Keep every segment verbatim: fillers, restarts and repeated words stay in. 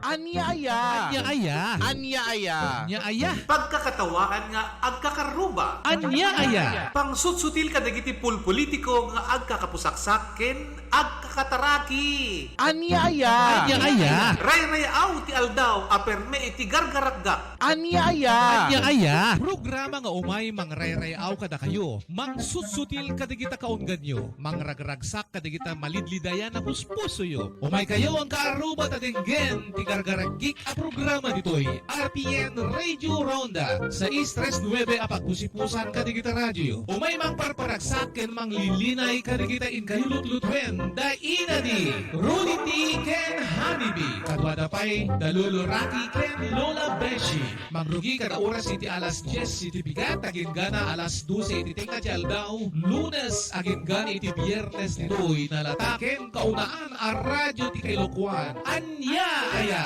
Ania aya? Ania aya? Ania aya? Ania aya? Pagkakatawaan nga agkakaruba. Ania aya? Pangsutsutil kadagiti pulpolitiko nga agkakapusaksak ken agkakataraki. Ania aya? Ania aya? Rayrayaw ti aldaw a perme iti gargarakgak. Ania aya? Ania aya? Programa nga umay mangrayrayrayaw kadakayo, mangsutsutil kadagita kaungganyo, mangragragsak kadagita malidlidayan a puspusoyo. Umaykayo, agkaaruba, ta denggen ti gargaragik a programa ditoy R P N Radio Ronda, sais tres nuebe a pagpusipusan kadagita radioyo. Umay mangparparagsak ken manglilinay kadagita inkayo lutlutuen, da inadi, Rudy T ken Honey B. Kaduada pay da Lolo Rocky ken Lola Beshi. Mangrugi kada oras iti alas dies iti bigat, agingga alas dose iti tengnga ti aldaw, Lunes agingga iti Biernes ditoy nalata ken kaunaan a radyo ti Kailokuan. Ania aya?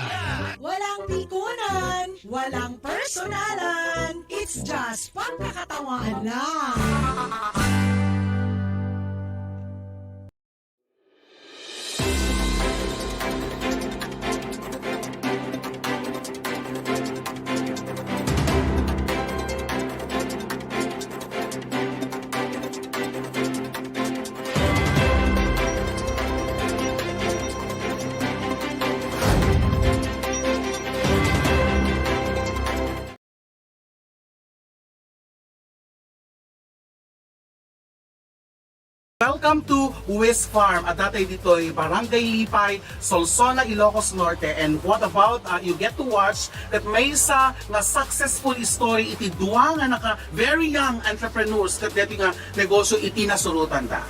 Walang pikunan, walang personalan. It's just pagkakatawaan lang. Welcome to Wiz Farm. Adda tayo ditoy Barangay Lipay, Solsona, Ilocos Norte. And what about, uh, you get to watch ket maysa nga successful story iti dua nga naka very young entrepreneurs ket deti nga negosyo iti nasurotanda.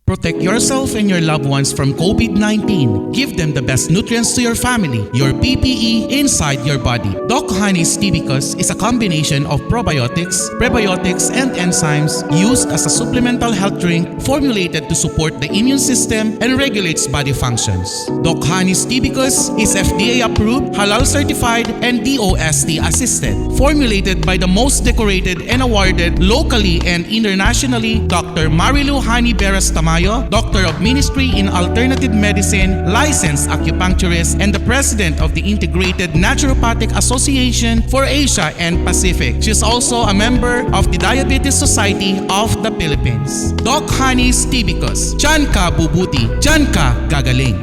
Protect yourself and your loved ones from COVID nineteen. Give them the best nutrients to your family, your P P E inside your body. Doc Honey's Tibicus is a combination of probiotics, prebiotics, and enzymes used as a supplemental health drink formulated to support the immune system and regulates body functions. Doc Honey's Tibicus is F D A approved, halal certified, and D O S T assisted. Formulated by the most decorated and awarded locally and internationally, Doctor Marilu Honey Beras Tamayo, Doctor of Ministry in Alternative Medicine, licensed acupuncturist, and the President of the Integrated Naturopathic Association for Asia and Pacific. She is also a member of the Diabetes Society of the Philippines. Doc Honey's Tibicus, diyan ka bubuti, diyan ka gagaling.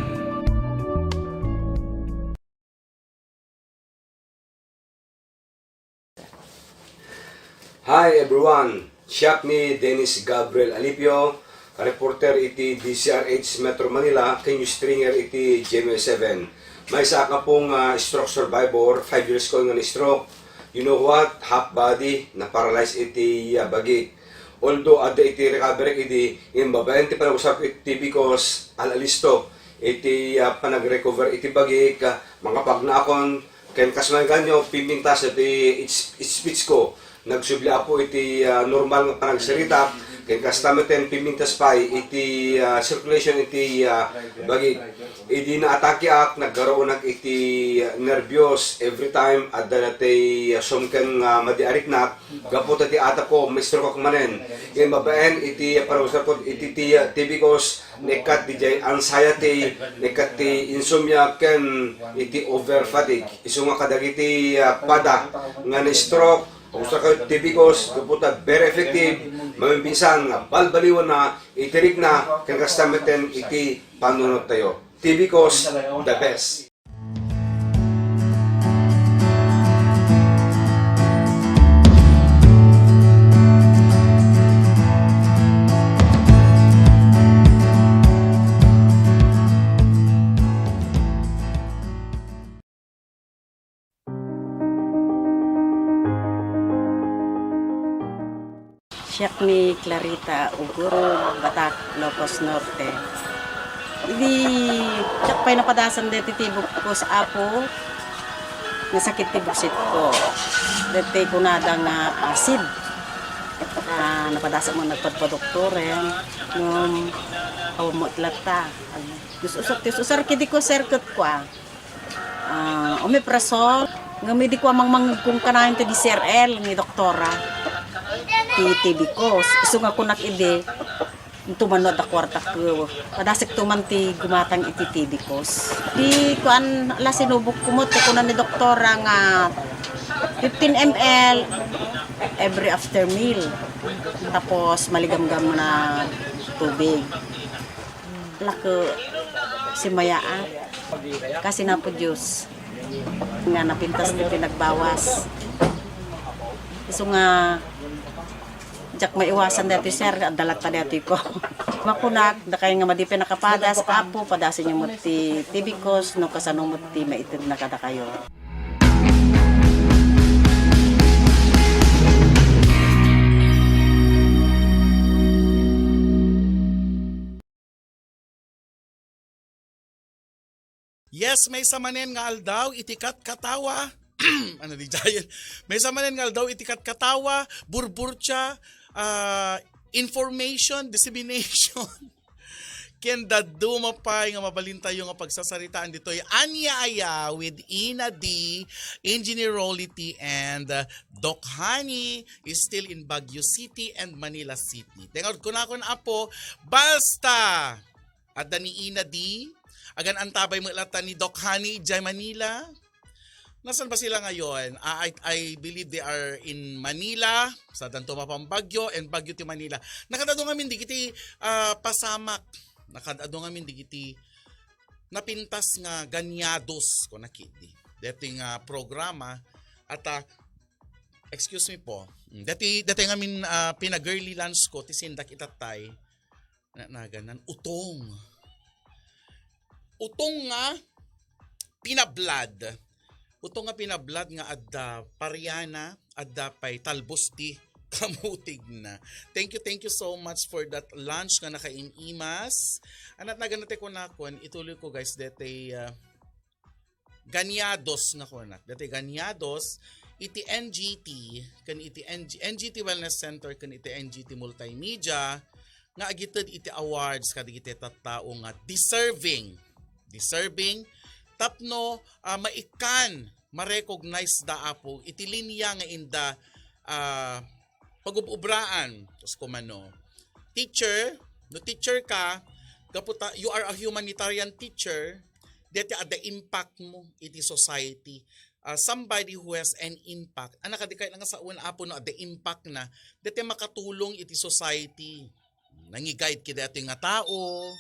Hi everyone! Siak ni Dennis Gabriel Alipio, reporter iti D Z R H Metro Manila, ken news stringer iti G M A seven. Maysa a kapong, ah, stroke survivor, five years ko nga na-stroke. You know what? Half body, na-paralyze iti, ah, bagik. Although adda iti recovery idi, ngem babaen ti panagusarko iti Tibicus, al-alisto iti, ah, panagrecover iti bagik, ah, mangapagnaakon, ken kas maganyo, pimintas iti its-, speech ko. Nagsubli apo iti, ah, normal nga panagsarita, ken kasta met ken pimintas pay iti, ah, circulation iti, ah, bagik. Idi naatakeak, naggaruonak iti, ah, nerbios. Every time, adda daytoy, ah, sumken nga madi a riknak, gapu ta ti atapko, ma-strokeak manen. Ken babaen iti panagusarko iti ti-, Tibicus, naikkat diay anxiety, naikkat ti insomnia, ken iti over fatigue. Isu nga kadagiti, ah, pada nga na-stroke, usar kayo Tibicus, gapu ta very effective, maminsan nga balbaliwanna iti rikna, ken kasta met ken iti panunottayo. Tibicus, the best. Siak ni Clarita Ugurog, Batac, Ilocos Norte. Idi, diak pay napadasan deti tibikos, Apo, nasakit ti buksit ko. Deti kunada nga acid. Ah, napadasan met nagpadpadoktoren, ngem awan met latta. Diyos usar, Diyos usar kadi ko, sir, ket kua. Ah, omeprazole, ngem idi kua mangmangngegko kanayon ti D C R L ni doktora. Ti tibikos. Isu nga kunak idi, intuman no adda kuartak, padasekto man ti gumatang iti tibikos. Di kuan, ala, sinubokko met, ti kuna ni doktora nga fifteen M L every after meal. Tapos maligamgam na tubig. Lako, simmayaat. Kasi Apo Dios nga napintas ti pinagbawas. Isu nga, diak maiwasan daytoy, sir, adda latta daytoy ko. Makunak, dakay nga madi pay nakapadas, Apo, padasenyo met ti tibikos, no kasano met ti maitedna kadakayo. Yes, maysa manen nga aldaw iti katkatawa. Ano di jayen? Maysa manen nga aldaw iti katkatawa, burburtia, ah, information, dissemination. Ken dadduma pay nga mabalintayo nga pagsasaritaan ditoy Ania Aya with Ina D, Engineer Rolly T, and, uh, Doc Honey is still in Baguio City and Manila City. Tengod kunakon, Apo, basta adda ni Ina D, agan-antabay met latta ni Doc Honey idiay Manila. Nasaan ba sila ngayon? Ah, I, I believe they are in Manila, sa danto mapan Baguio, and Baguio ti Manila. Nakaad-adu ngamin dagiti, ah, pasamak. Nakaad-adu ngamin dagiti napintas nga ganyados, kuna ketdi. Deti nga programa, at, ah, excuse me po. Mm, deti, deti ngamin, ah, pina-girly lunch ko, ti sindak itattay, na, naganan, utong. Utong nga pinablad. Utong nga pinablad nga adda pariana, adda pay talbos ti kamutigna. Thank you, thank you so much for that lunch nga nakaim-imas. Anat naganate ko nakon, ituloy ko, guys, deti, ah, ganyados nga kunak. Deti ganyados, iti N G T, ken iti N G, N G T Wellness Center, ken iti N G T Multimedia, nga agited iti awards kadagiti tattao nga deserving, deserving tapno, ah, maikkan, ma-recognize da, Apo, iti linya nga inda, ah, pagub-ubraan. Kas kumano, teacher, no teacher ka, gapu ta, you are a humanitarian teacher, deti adda impact mo iti society. Ah, somebody who has an impact. Ana, kadi kay nga sawen, Apo, no adda impact na, deti makatulong iti society. Nangi-guide ki deti nga tao,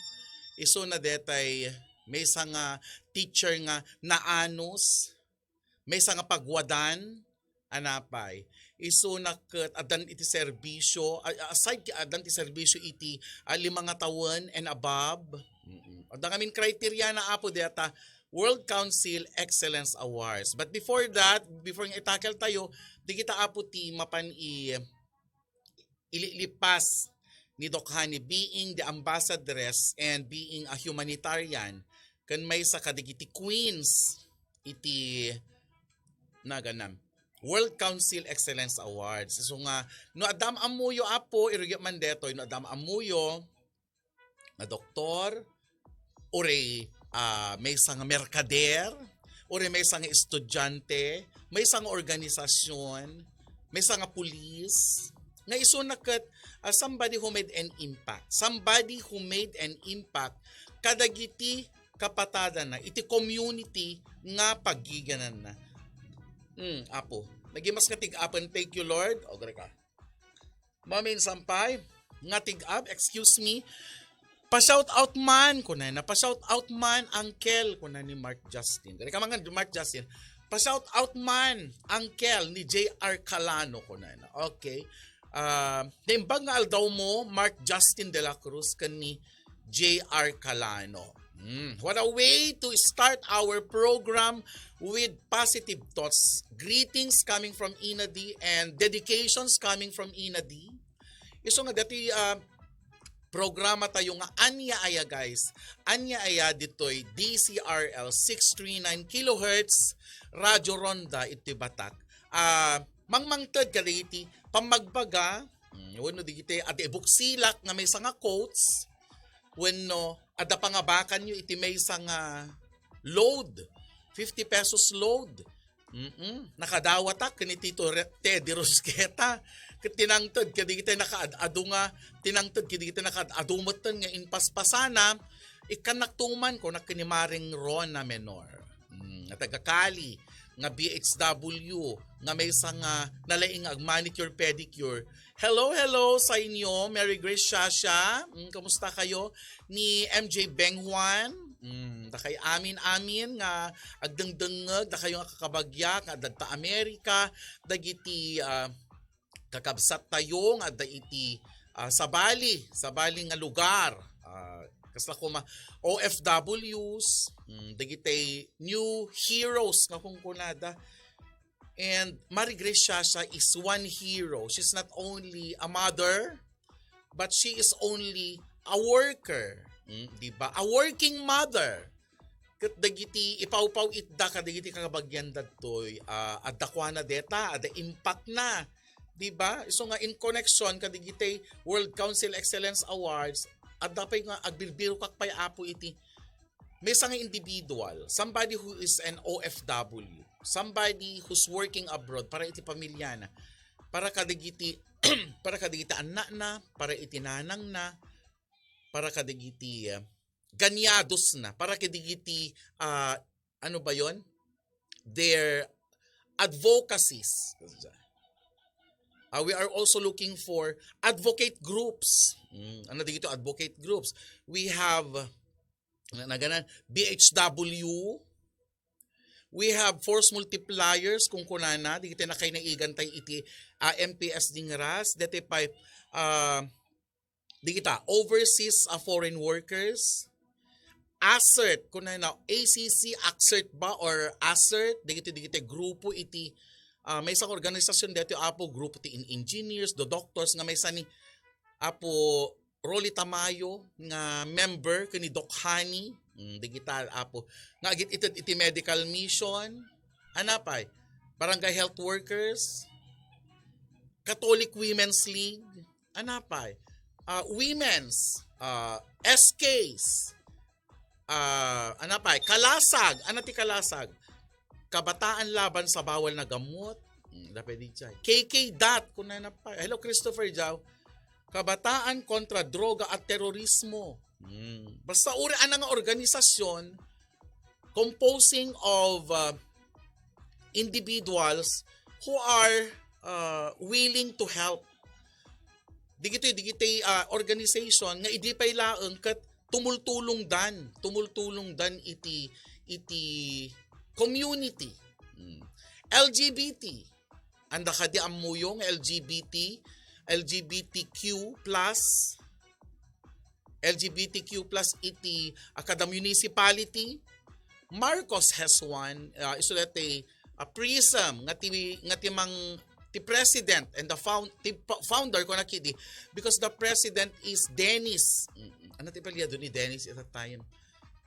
isu na detay maysa nga teacher nga naanus, maysa nga pagwadan, anapay. Isu na ket addan iti serbisyo, a-, aside ti addan ti serbisyo iti, ah, lima nga tawen and above. Mm-mm. Adda ngamin criteria na, Apo, deta World Council Excellence Awards. But before that, before nga itakel tayo, di kita, Apo, ti mapan i-, ililipas ni Doc Honey, being the ambassadress and being a humanitarian, ken maysa kadagiti queens iti naganam World Council Excellence Awards. So nga, no adda am-ammoyo, Apo, irugyo man detoy, no adda am-ammoyo nga doktor, uray, ah, maysa nga merkader, uray maysa nga estudiante, maysa nga organisasyon, maysa nga pulis, nga isuna ket, ah, somebody who made an impact. Somebody who made an impact kadagiti kapatadana, iti community nga paggigananna. Hmm, Apo. Nagimas nga tig-apen, thank you, Lord. O, gari ka. Maminsan pay, nga tig-up, excuse me, pa-shout out man, kunana, pa-shout out man, uncle, kuna ni Mark Justin. Gari ka man nga, Mark Justin. Pa-shout out man, uncle, ni J R Calano, kunana. Okay. Ah, naimbag nga aldaw mo, Mark Justin de la Cruz, ken ni J R Calano. Mm, what a way to start our program with positive thoughts. Greetings coming from Ina D and dedications coming from Ina D. Isu nga dati, ah, programa tayo nga ania aya, guys. Ania aya ditoy D C R L six three nine kilohertz, Radyo Ronda iti Batak. Ah, mangmangted kadagiti pammagbaga, mm, wenno digiti adda ibuksilak nga maysa nga quotes, wenno adda pangabakanyo iti maysa nga load, fifty pesos load. Mm-mm. Nakadawatak ken ni Tito Re-, Teddy Rusqueta. Ket tinangted kadagiti nakaad-adu nga, tinangted kadagiti nakaad-adu metten nga impaspasana, ikkannak tuman, kunak ken ni Maring Rona Menor. Mm, nga taga Cali, nga B H W, nga maysa nga nalaing ag manicure pedicure. Hello, hello sa inyo. Merry Grace Shasha. Mm, kumusta kayo? Ni M J Benghuan. Mm, dakay amin, amin nga agdengdengngeg, dakayo nga kakabagyak nga adda ta Amerika, dagiti, ah, kakabsat tayo nga adda iti, ah, sabali, sabali nga lugar. Ah, kasla koma O F Ws, mm, dagiti new heroes nga kunkunada. And Marie Grace Shasha is one hero. She's not only a mother, but she is only a worker. Mm, di ba? A working mother. Ket dagiti ipawpaw-itda kadagiti kakabagyan daytoy, ah, adda kuana deta, adda impact na. Di ba? Isu nga in connection kadagiti World Council Excellence Awards, adda pay nga agbirbirokak pay, Apo, iti maysa nga individual, somebody who is an O F W, somebody who's working abroad para iti pamilyana, para kadagiti, para kadagiti annakna, para iti nanangna, para kadagiti, uh, ganyadosna, para kadagiti, uh, ano ba yon? Their advocacies. Uh, we are also looking for advocate groups. Mm, ano dito advocate groups? We have, na, naganan, B H W. We have force multipliers, kung kunana, dagiti nakainaigan tay iti, ah, M P S Dingras, dagiti pay, ah, dagita, overseas, ah, foreign workers, ACERT, kunana, A C C, ACERT ba, or ACERT, dagiti, dagiti grupo iti, ah, maysa nga organisasyon dagiti, Apo, grupo ti in-, engineers, do doctors, nga maysa ni, Apo, Rolly Tamayo nga member ken ni Doc Honey, mm, digital, Apo, nga agit-ited iti medical mission. Anapay? Barangay health workers, Catholic Women's League, anapay? Ah, women's, ah, S Ks, ah, anapay? Kalasag, ana ti kalasag? Kabataan Laban sa Bawal na Gamot. Hmm, da pwede dyan. K K Dot, kung nanapay. Hello, Christopher Jao. Kabataan kontra Droga at Terorismo. Hmm. Basta uri ana nga organisasyon composing of, uh, individuals who are, uh, willing to help. Digitoy, digitoy, uh, organization nga idi pay laeng ket tumultulongdan, tumultulongdan iti, iti community. Hmm. L G B T. Anda kadi ammoyo nga L G B T, L G B T Q plus, L G B T Q plus iti, ah, kada municipality? Marcos has one, ah, isu daytoy, ah, PRISM nga ti, nga ti mang-, ti president and the found-, ti fo-, founder ko na kidi, because the president is Dennis. Mm, ano ti apelyido ni Dennis at that time?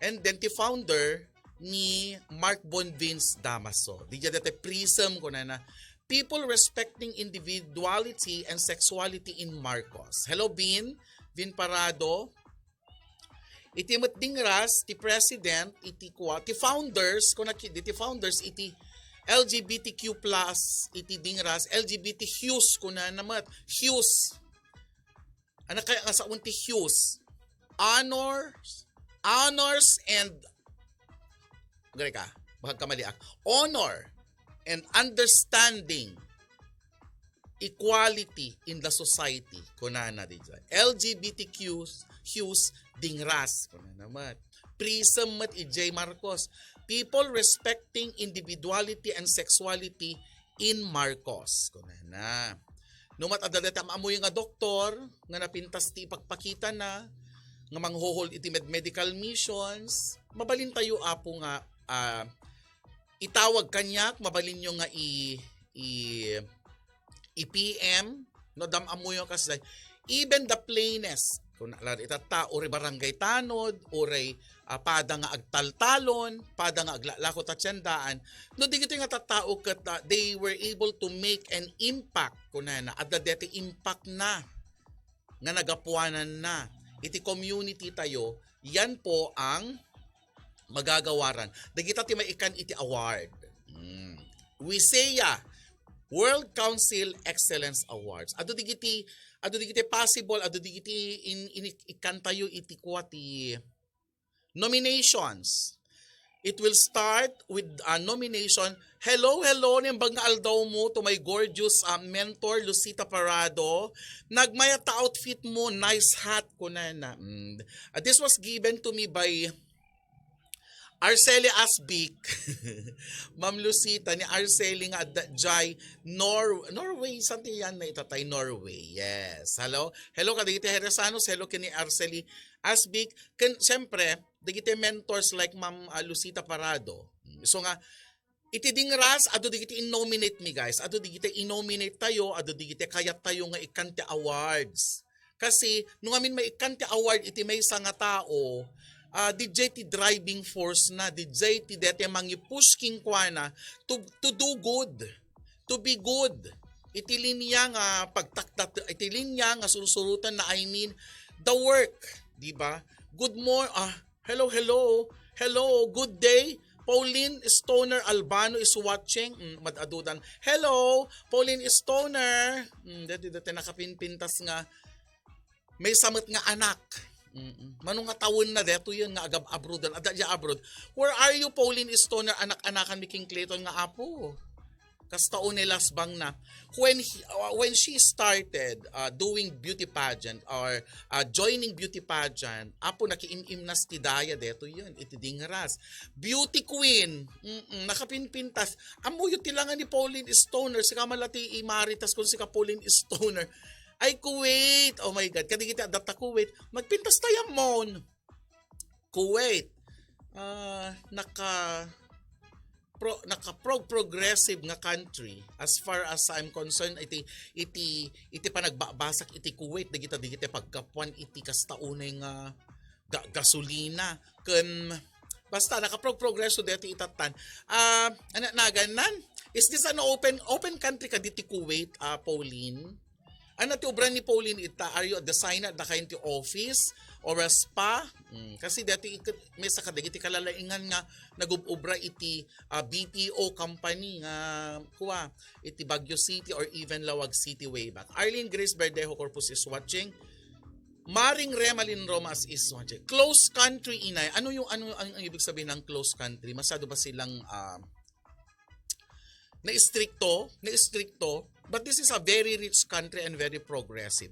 And then ti founder ni Mark Bonvins Damaso. Di dayta ti PRISM, kunana. People respecting individuality and sexuality in Marcos. Hello, Vin. Vin Parado. Iti met Dingras, ti president, iti kua, ti founders, kuna ki-, ti founders, iti L G B T Q plus, iti Dingras, L G B T hues, kunana met, hues. Ano kaya nga saon ti hues? Honors, honors and, gari ka, baka kamaliak. Honor and understanding, equality in the society, kunana di dyan. L G B T Q hues, Dingras, kunana met. PRISM met, E J Marcos. People respecting individuality and sexuality in Marcos, kunana. No mat adda dayta am-ammoyo nga doktor nga napintas ti ipakpakitana nga manghohold iti med-, medical missions, mabalintayo, Apo, nga, ah, itawag kaniak, mabalinyo nga i-, i-, i-P M, no, adda am-ammoyo kasdiay. even the plainest, kun ala ita tao, uray barangay tanod, uray, ah, pada nga agtaltalon, pada nga aglalako ta tiendaan, no digitoy nga tattao ket, ah, they were able to make an impact, kunana, adda deti impact na nga nagapuanan na iti community tayo, yan po ang magagawaran. Dagita ti maikan iti award. Mm. WISEA, World Council Excellence Awards. Adu digiti, adu digiti possible, adu digiti in, in, ikantayo iti kua ti nominations. It will start with a nomination. Hello, hello, naimbag nga aldaw mo to my gorgeous, ah, mentor, Lucita Parado. Nagmayat ta outfit mo, nice hat, kunana. Mm. Ah, this was given to me by Arceli Asbik. Ma'am Lucita, ni Arceli nga adda jay Nor-, Norway, santi yan na itatay Norway. Yes. Hello. Hello, kadagiti Heresanos. Hello, kini Arceli Asbik. Ken, siyempre, dagiti mentors like Ma'am, ah, Lucita Parado. So nga, iti dingras, adu digiti in-nominate mi, guys. Adu digiti in-nominate tayo, adu digiti kayat tayo nga ikkan ti awards. Kasi, no ngamin maikkan ti award iti maysa nga tao, ah, didiay ti driving force na, didiay ti dete mangipush kenkuana to, to do good, to be good. Iti linya nga pagtakdat, iti linya nga sursurutan na, I mean, the work, di ba? Good mor-, ah, hello, hello, hello, good day. Pauline Stoner Albano is watching. Mm, mad-adudan. Hello, Pauline Stoner. Mm, dati, dati nakapinpintas nga maysa met nga anak. Mm-mm. Mano nga tawen na detoy nga agab-abroad. Adda dia abroad. Where are you, Pauline Stoner? Anak-anakan mi king Clayton nga apo. Kasta unay lasbang na. When he, uh, when she started, uh, doing beauty pageant or, uh, joining beauty pageant, apo, nakiim-imnas ti daya detoy iti dingras. Beauty queen. Mm-mm, nakapinpintas. Ammoyo ti langa ni Pauline Stoner. Sika man la ti imaritas kun sika Pauline Stoner. Ay, Kuwait. Oh my God. Kadagiti adda ta Kuwait. Magpintas tayo mon. Kuwait. Ah, naka pro, naka pro-, progressive nga country as far as I'm concerned. Iti, iti, iti panagbabasak iti Kuwait, dagita, dagiti pagkapuan iti kasta unay nga ga-, gasolina. Ken basta naka pro-, progreso deti itattan. Ah, ano, nagannan? Is this an open, open country kadi ti Kuwait, ah, Pauline? Ano ti obra ni Pauline ita? Are you a designer? Adda kayo ti office or a spa? Mm, kasi dati iket may sa kadagiti kalalaingan nga nagub-obra iti, ah, B P O company nga kuwa iti Baguio City or even Laoag City way back. Arlene Grace Verdejo Corpus is watching. Maring Rema Lin Romas is watching. Close country, inay. Ano yung, ano ang, ang ibig sabihin ng close country? Masyado ba silang, ah, na istrikto, na istrikto, but this is a very rich country and very progressive.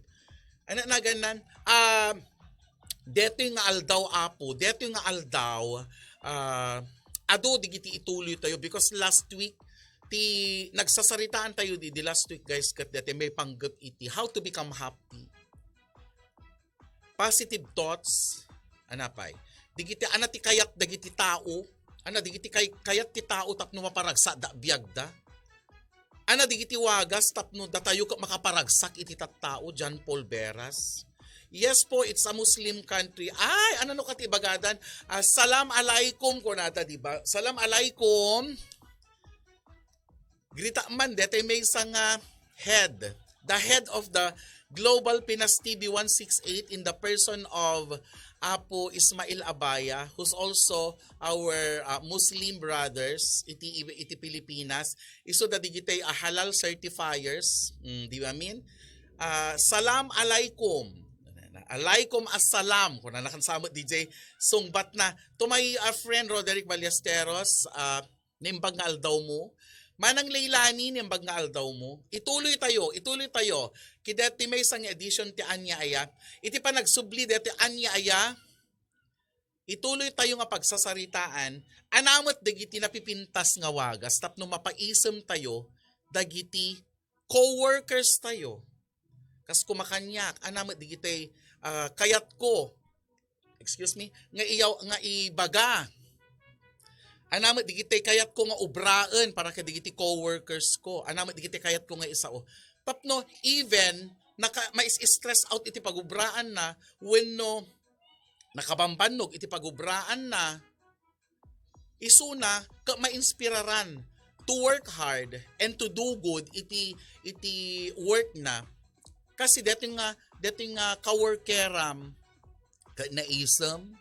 Ano na ganan? Ah, detoy nga aldaw, apo, detoy nga aldaw, ah, adu digiti ituloy tayo because last week, ti nagsasaritaan tayo di, di last week, guys, ket deti may panggep iti how to become happy. Positive thoughts, anapay. Digiti, ana ti kayat dagiti tao, ana digiti kay-, kayat ti tao tapno maparagsak da biagda. Ana digiti wagas tapno datayo ket makaparagsak iti tattao, John Paul Veras. Yes po, it's a Muslim country. Ay, ano no kati bagadan? Ah, salam alaikum, kunada, di ba? Salam alaikum. Grita man, detoy maysa nga head, the head of the Global Pinas T V one six eight in the person of Apo Ismail Abaya, who's also our, uh, Muslim brothers iti, iti Pilipinas. Isu da digitay a halal certifiers. Mm, di ba, min? Ah, salam alaikum. Alaikum assalam. Kung nanakan sa D J, sungbat na. To my, uh, friend Roderick Ballesteros, uh, naimbag nga aldaw mo. Manang Leilani, naimbag nga aldaw mo. Ituloy tayo, ituloy tayo. Kidati maysa nga edition ti Ania Aya. Iti panagsubli deti Ania Aya, ituloy tayo nga pagsasaritaan, anamet dagiti napipintas nga wagas tapno mapaisem tayo dagiti co-workers tayo. Kas kumakanyak, anamet digitay, ah, kayat ko, excuse me, nga iyaw, nga ibaga. Anamet digitay kayat ko nga ubraen para kadigiti co-workers ko. Anamet digitay kayat ko nga isao. Tapno even naka, mais-stress out iti pagubraanna, wenno nakabambannog iti pagubraanna, isuna ket mainspiraran to work hard and to do good iti, iti work na. Kasi detoy nga, detoy nga kaworkeram, ket naisem,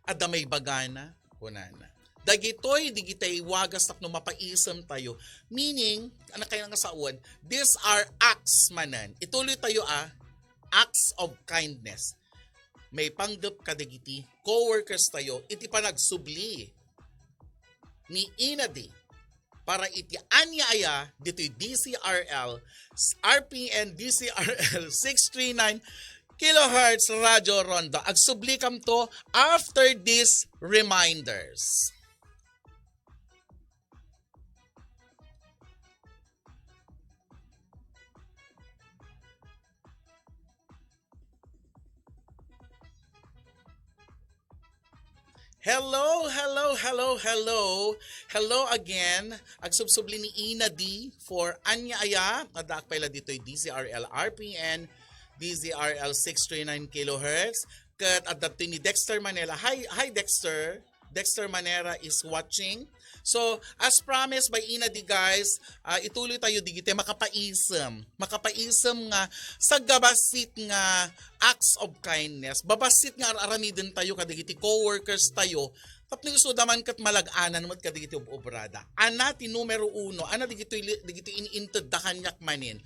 adda maibagana, kunana. Dagitoy, digitay wagas tapno mapaisem tayo. Meaning, ano kayo nga saon? These are acts manen. Ituloy tayo, ah, acts of kindness. Maipanggep kadagiti co-workers tayo iti panagsubli ni Ina Di para iti ania aya ditoy D C R L, R P N D C R L six three nine kilohertz Radio Ronda. Agsubli kamto after these reminders. Hello, hello, hello, hello. Hello again. Agsubsubli ni Ina D for ania aya. Adda pay la ditoy D Z R L R P N, D Z R L six three nine kilohertz. Ket adda ni Dexter Manila. Hi, hi Dexter. Dexter Manera is watching. So, as promised by Ina D, guys, ah, ituloy tayo digiti makapaisem. Makapaisem nga sagabassit nga acts of kindness. Babassit nga ar-aramiden tayo kadagiti co-workers tayo. Tapno isuda man ket malag-anan met kadagiti ub-obrada. Ana ti numero uno. Ana digiti, digiti in-, intedda kaniak manen.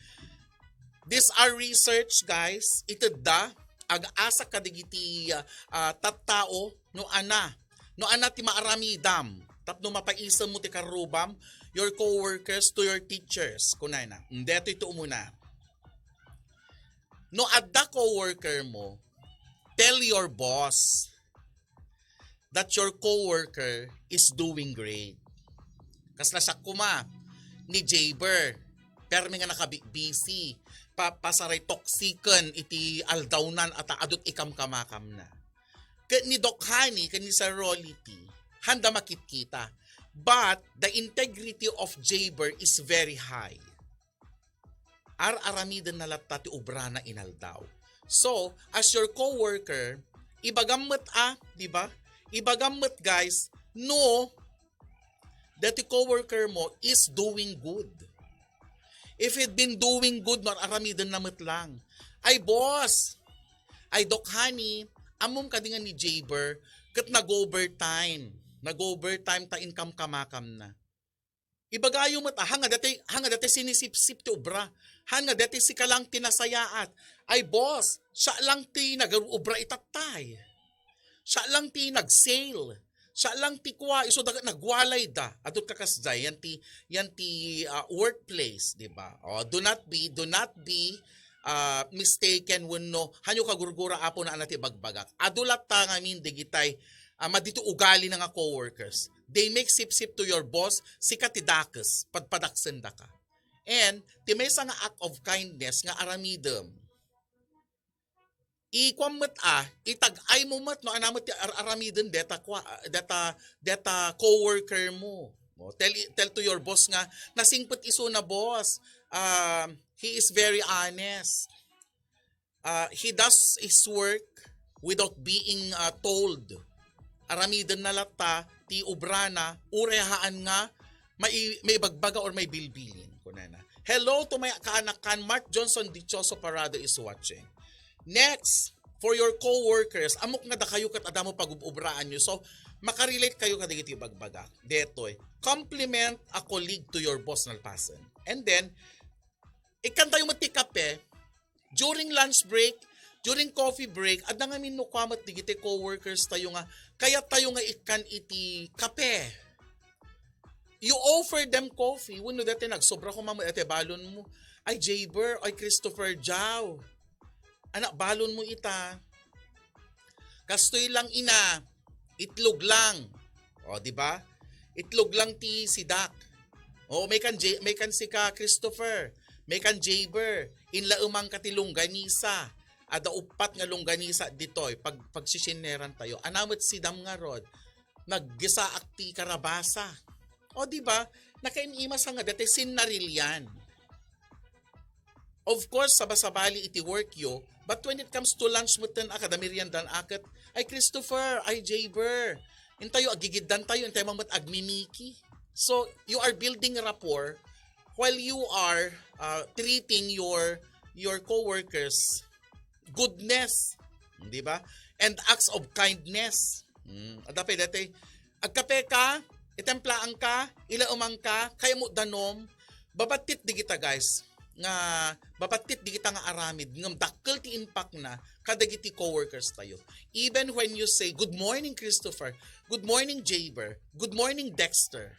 These are research, guys. Itedda, ag-asa kadagiti, ah, ah, tattao no ana. No ana ti maaramidam. Tapno mapaisem mo ti karrubam, your co-workers to your teachers. Kunana, detoy ti umuna. No adda co-worker mo, tell your boss that your co-worker is doing great. Kasla siak koma ni Jaber, permi nga nakabibisi, pa, pasaray toxican iti aldawnan a ta adut ikamkamakamna. Ket ni Doc Honey, ken ni Sir Rolly T, handa makitkita. But the integrity of Jaber is very high. Ar-aramiden na latta ti obrana inaldaw. So, as your co-worker, ibagam met a, di ba? Ibagam met, guys, no, that the co-worker mo is doing good. If he'd been doing good, no, ar-aramiden na met lang. Ay, boss! Ay, Doc Honey, ammom kadi nga ni Jaber, ket nag-overtime. Nag-overtime ta ikamkamakamna. Ibagayo met, ah, haan nga dati, haan nga dati sinisipsip ti obra. Haan nga dati sika lang ti nasayaat. Ay, boss, siak lang ti nag-obra itattay. Siak lang ti nag-sale. Siak lang ti kua, isu da nagwalay da. Adut ka kasdiay, yan ti, yan ti, ah, workplace, di ba? Oh, do not be, do not be, ah, mistaken wenno, hanyo kagurgura, Apo, na ana ti bagbagak. Adu latta ngamin digitay, ah, madito ugali na nga coworkers. They make sipsip to your boss, sika ti dakes, padpadaksen daka. And, ti maysa nga act of kindness nga aramidem. Ikuam met a, itag-ay mo met no, ana met ti ar-, aramiden deta kua-, deta, deta coworker mo. No, tell, tell to your boss nga, nasingpet isu na boss. Um, he is very honest. Ah, he does his work without being, ah, told. Aramiden na latta ti obrana, uray haan nga mai-, maibagbaga or maibilbilin, kunana. Hello to my kaanakan, Mark Johnson Dichoso Parado is watching. Next, for your co-workers, ammok nga dakayo ket adda mo pagub-ubraanyo. So, makarelate kayo kadagiti ibagbaga. Detoy, compliment a colleague to your boss nalpasen. And then, ikkantayo met ti kape, during lunch break, during coffee break, adda ngamin no kua met digiti coworkers tayo nga, kayat tayo nga ikkan iti kape. You offer them coffee. Wenno dati nagsobra koma met iti balon mo. Ay, Jaber, ay, Christopher Jao. Anak, balon mo ita. Kastoy lang, ina. Itlog lang. O, di ba? Itlog lang ti sidak. O, may kan J-, may kan sika Christopher. May kan Jaber. Inla umang ka ti longganisa. Ada uppat nga longganisa ditoy. Pag, pagsisineran tayo. Ana met sidam ngarud. Naggisaak ti karabasa. O, di ba? Nakaim-imas nga dati sinnarilyan. Of course, sabasabali iti workyo, but when it comes to lunch metten a kada meriendan a ket, ay Christopher, ay Jaber, intayo agigiddantayo, intayo man met agmimiki. So, you are building rapport while you are, uh, treating your your coworkers goodness, di ba? And acts of kindness. Mm, adda pay daytoy, agkape ka, itemplaan ka, ilaemang ka, kayat mo danom, babattit digita, guys, nga babattit digita nga aramid, ngem dakkel ti impact na kadagiti coworkers tayo. Even when you say, "Good morning, Christopher. Good morning, Jaber. Good morning, Dexter."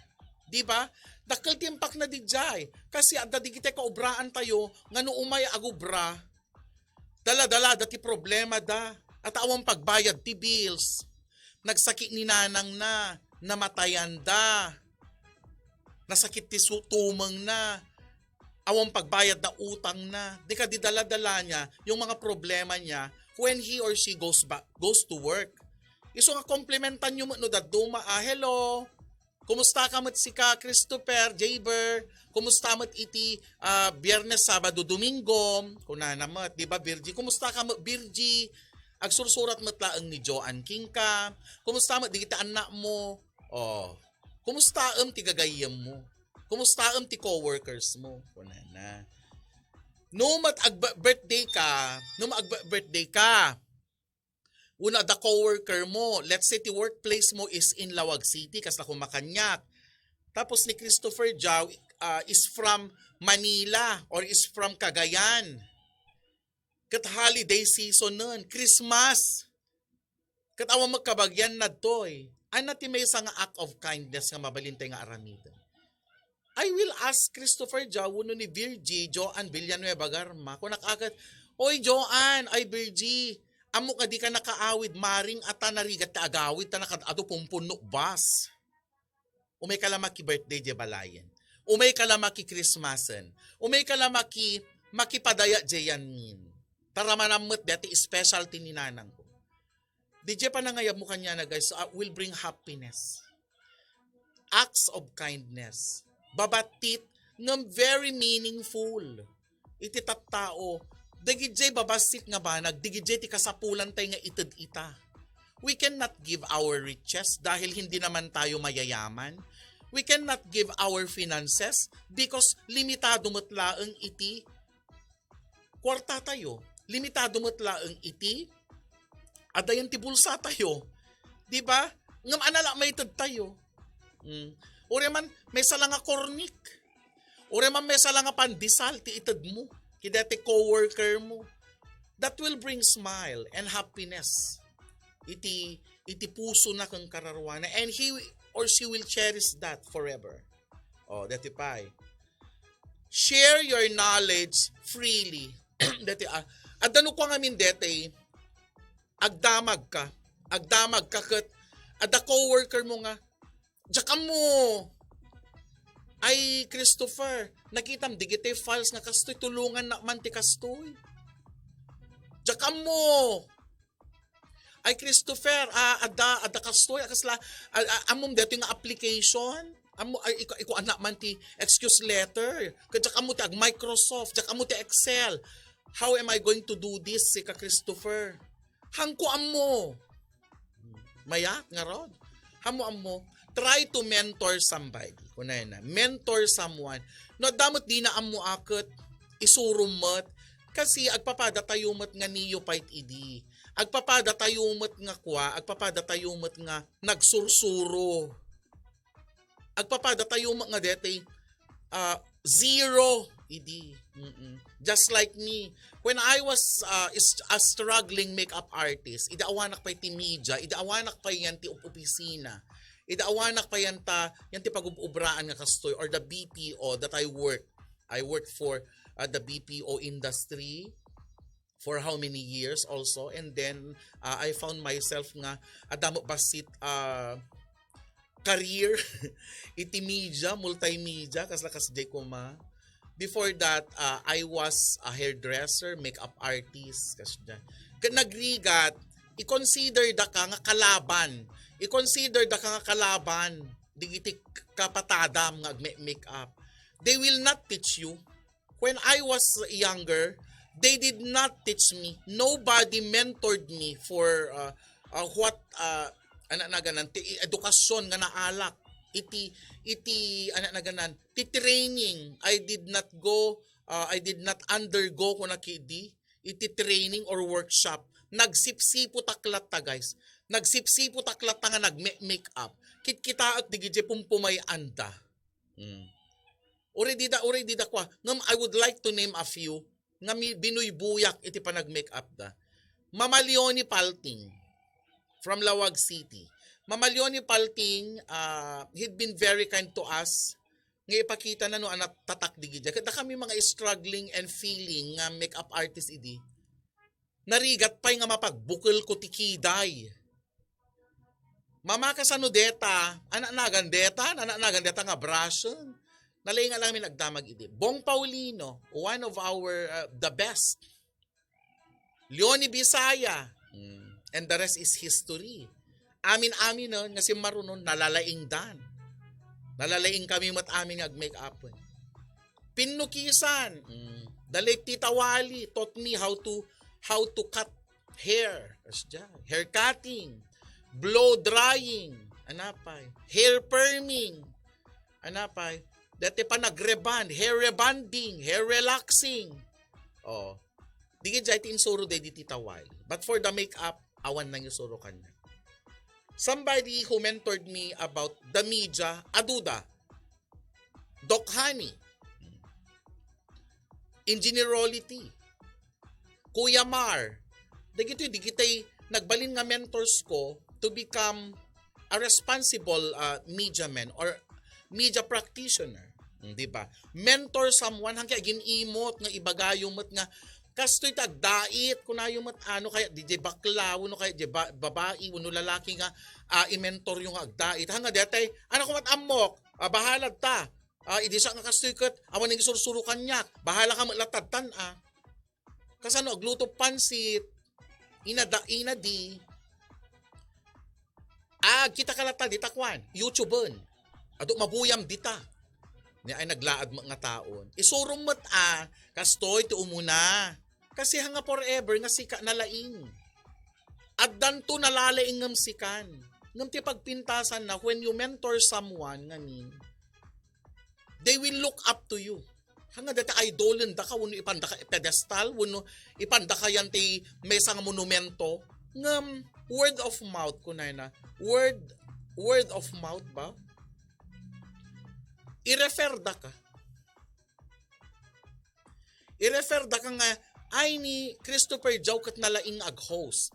Di ba? Dakkel ti impact na didiay. Kasi adda digiti kaobraan tayo nga no umay agubra, dala-dalada ti problema da. At awan pagbayad ti bills. Nagsakit ni nanang na, namatayan da. Nasakit ti su-, tumeng na. Awan pagbayad da utang na. Di kadi dala-dala niya yung mga problema niya when he or she goes back, goes to work. Isu nga komplimentan nyo met no dadduma, ah, "Hello, kumusta ka met sika, Christopher, Jaber? Kumusta met iti, ah, Biyernes, Sabado, Domingo?" Kunana met, di ba, Virgie? "Kumusta ka met, Virgie? Agsursurat met laeng ni Joanne kenka. Kumusta met digiti annak mo? Oh, kumustaem ti gagayyem mo? Kumustaem ti coworkers mo?" Kunana. No met ag-birthday ka, no met ag-birthday ka, wenno adda coworker mo, let's say ti workplace mo is in Laoag City, kasla koma kaniak. Tapos ni Christopher Jao, ah, is from Manila or is from Cagayan. Ket holiday seasonen, Christmas. Ket awan met kabagian na daytoy. Ania ti maysa nga act of kindness nga mabalintay nga aramiden? I will ask Christopher Jao wenno ni Virgie Joanne Villanueva Garma. Kunak a ket, "Oy, Joanne, ay Virgie, ammok a dika nakaawid, maring a ta narigat ti agawid, ta nakad-adu pumpunnok bus." Umay ka la maki-birthday diay balayen. Umay ka la maki-Christmasen. Umay ka la maki-, makipadaya diay yanmin. Taramanam met daytoy specialty ni nanangko. Diay panangayabmo kaniana, guys, ah, will bring happiness. Acts of kindness. Babattit, ngem very meaningful. Iti tattao, dagidiay babassit nga banag, dagidiay ti kasapulantay nga ited ita. We cannot give our riches dahil hindi naman tayo mayayaman. We cannot give our finances because limitado met laeng iti kuarta tayo. Limitado met laeng iti adayan ti bulsa tayo. Di ba? Ngem ania la maited tayo. Mm. Uray man, maysa la nga kornik. Uray man, maysa la nga pandesal ti ited mo. Kidati coworker mo. That will bring smile and happiness iti, iti puso na ken kararuana. And he or she will cherish that forever. Oh, dati pay. Share your knowledge freely. Dati, ah, adda no kua ngamin dati, agdamag ka. Agdamag ka ket adda coworker mo nga, "Diak ammo. Ay, Christopher, nakitam digiti files nga kastoy, tulongannak man ti kastoy." "Diak ammo. Ay, Christopher, ah, adda, adda kastoy, a kasla, ah, ah, ammom daytoy nga application? Ammo, ay, iku-, ikuannak man ti excuse letter. Ket diak ammo ti ag-Microsoft, diak ammo ti Excel. How am I going to do this, sika Christopher?" Hanko ammo. Mayat ngarud. Hanmo ammo, try to mentor somebody. Kunana, mentor someone. No adda met dina ammo a ket, isurom met. Kasi agpapadatayo met nga neophyte idi. Agpapadatayo met nga kua, agpapadatayo met nga nagsursuro. Agpapadatayo met nga daytoy, ah, zero idi. Mm-mm. Just like me, when I was, ah, is-, a struggling makeup artist, idi awanak pay ti media, idi awanak pay yan ti op-, opisina, idi awanak pay yan ta, yan ti pagub-ubraan nga kastoy, or the B P O that I work. I worked for, uh, the B P O industry for how many years also, and then, uh, I found myself nga adda met bassit, uh, career iti media, multimedia, kasla kasdiay koma. Before that, uh, I was a hairdresser, makeup artist, kasdiay. Ket nagrigat, i-consider da ka nga kalaban. I-consider da ka nga kalaban digiti kapatadam nga agme-makeup. They will not teach you. When I was younger, they did not teach me. Nobody mentored me for uh, uh, what uh, ana naganan ti edukasyon nga naalak iti iti ana naganan ti training. I did not go uh, I did not undergo kuna kidi iti training or workshop. Nagsipsipot ak latta, guys. Nagsipsipot ak latta nga nag-make up. Kitkitaek digi pumpumayanda. Mm. Uray dida, uray dida kwa. Ngem I would like to name a few nga mi-, binuybuyak iti panag-make up da. Mama Leonie Palting from Laoag City. Mama Leonie Palting, uh, he'd been very kind to us nga ipakita na no anak tatak digi. Ket da kami mga struggling and feeling nga make-up artist idi. Narigat pay nga mapagbukel ko ti kiday. Mama, kasano deta? Anak nagan deta? Anak nagan deta nga brush? Nalaing lang mi nagdamag idi. Bong Paulino, one of our uh, the best. Leonie Bisaya. Mm. And the rest is history. Amin-amin no, nga si Marunon nalalaingdan. Nalalaing kami met amin nga ag-make up. Pinnukisan. Mm. The late Tita Wali taught me how to how to cut hair. Asya, hair cutting, blow drying, anapay, hair perming, anapay, dati pa nag-rebond, hair rebonding, hair relaxing. Oh. Di gid jay ti insuro day di Tita Wali. But for the makeup, awan nang isuro kanya. Somebody who mentored me about the media, aduda. Doc Honey. Engineer Rolly T. Kuya Mar. Dagitoy, digitay nagbalin nga mentors ko to become a responsible uh, media man or media practitioner. Hmm, di ba? Mentor someone, hangkay agin-imot nga ibagayo met nga kastoy ta agdait, kunayo met ano kaya di jay bakla, wenno kaya di ba, babae, wenno lalaki nga uh, i-mentor yung agdait. Hanga detay, anak ko mat ammok, uh, bahalad ta. Uh, idi sa nga kastoy ket, awan nang isursuro kaniak, bahala ka met latadtan, ah. Kasano agluto pansit, inada, inadi. Ah, kita ka latta dita kwan, YouTube-en. Adu mabuyam dita. Ni ay naglaad met nga taon. Isurom met a, kastoy ti umuna. Kasi hanga forever nga sika nalaing. Addanto nalalaing ngem sikan. Ngem ti pagpintasan na when you mentor someone, ngamin, they will look up to you. Hanga dati idolen da ka, wenno ipanda ka pedestal, wenno ipanda ka yan ti maysa nga monumento. Ngem, word of mouth, kunana. Word, word of mouth ba? I-refer da ka. I-refer da ka nga, ay ni Christopher Jao ket nalaing ag-host.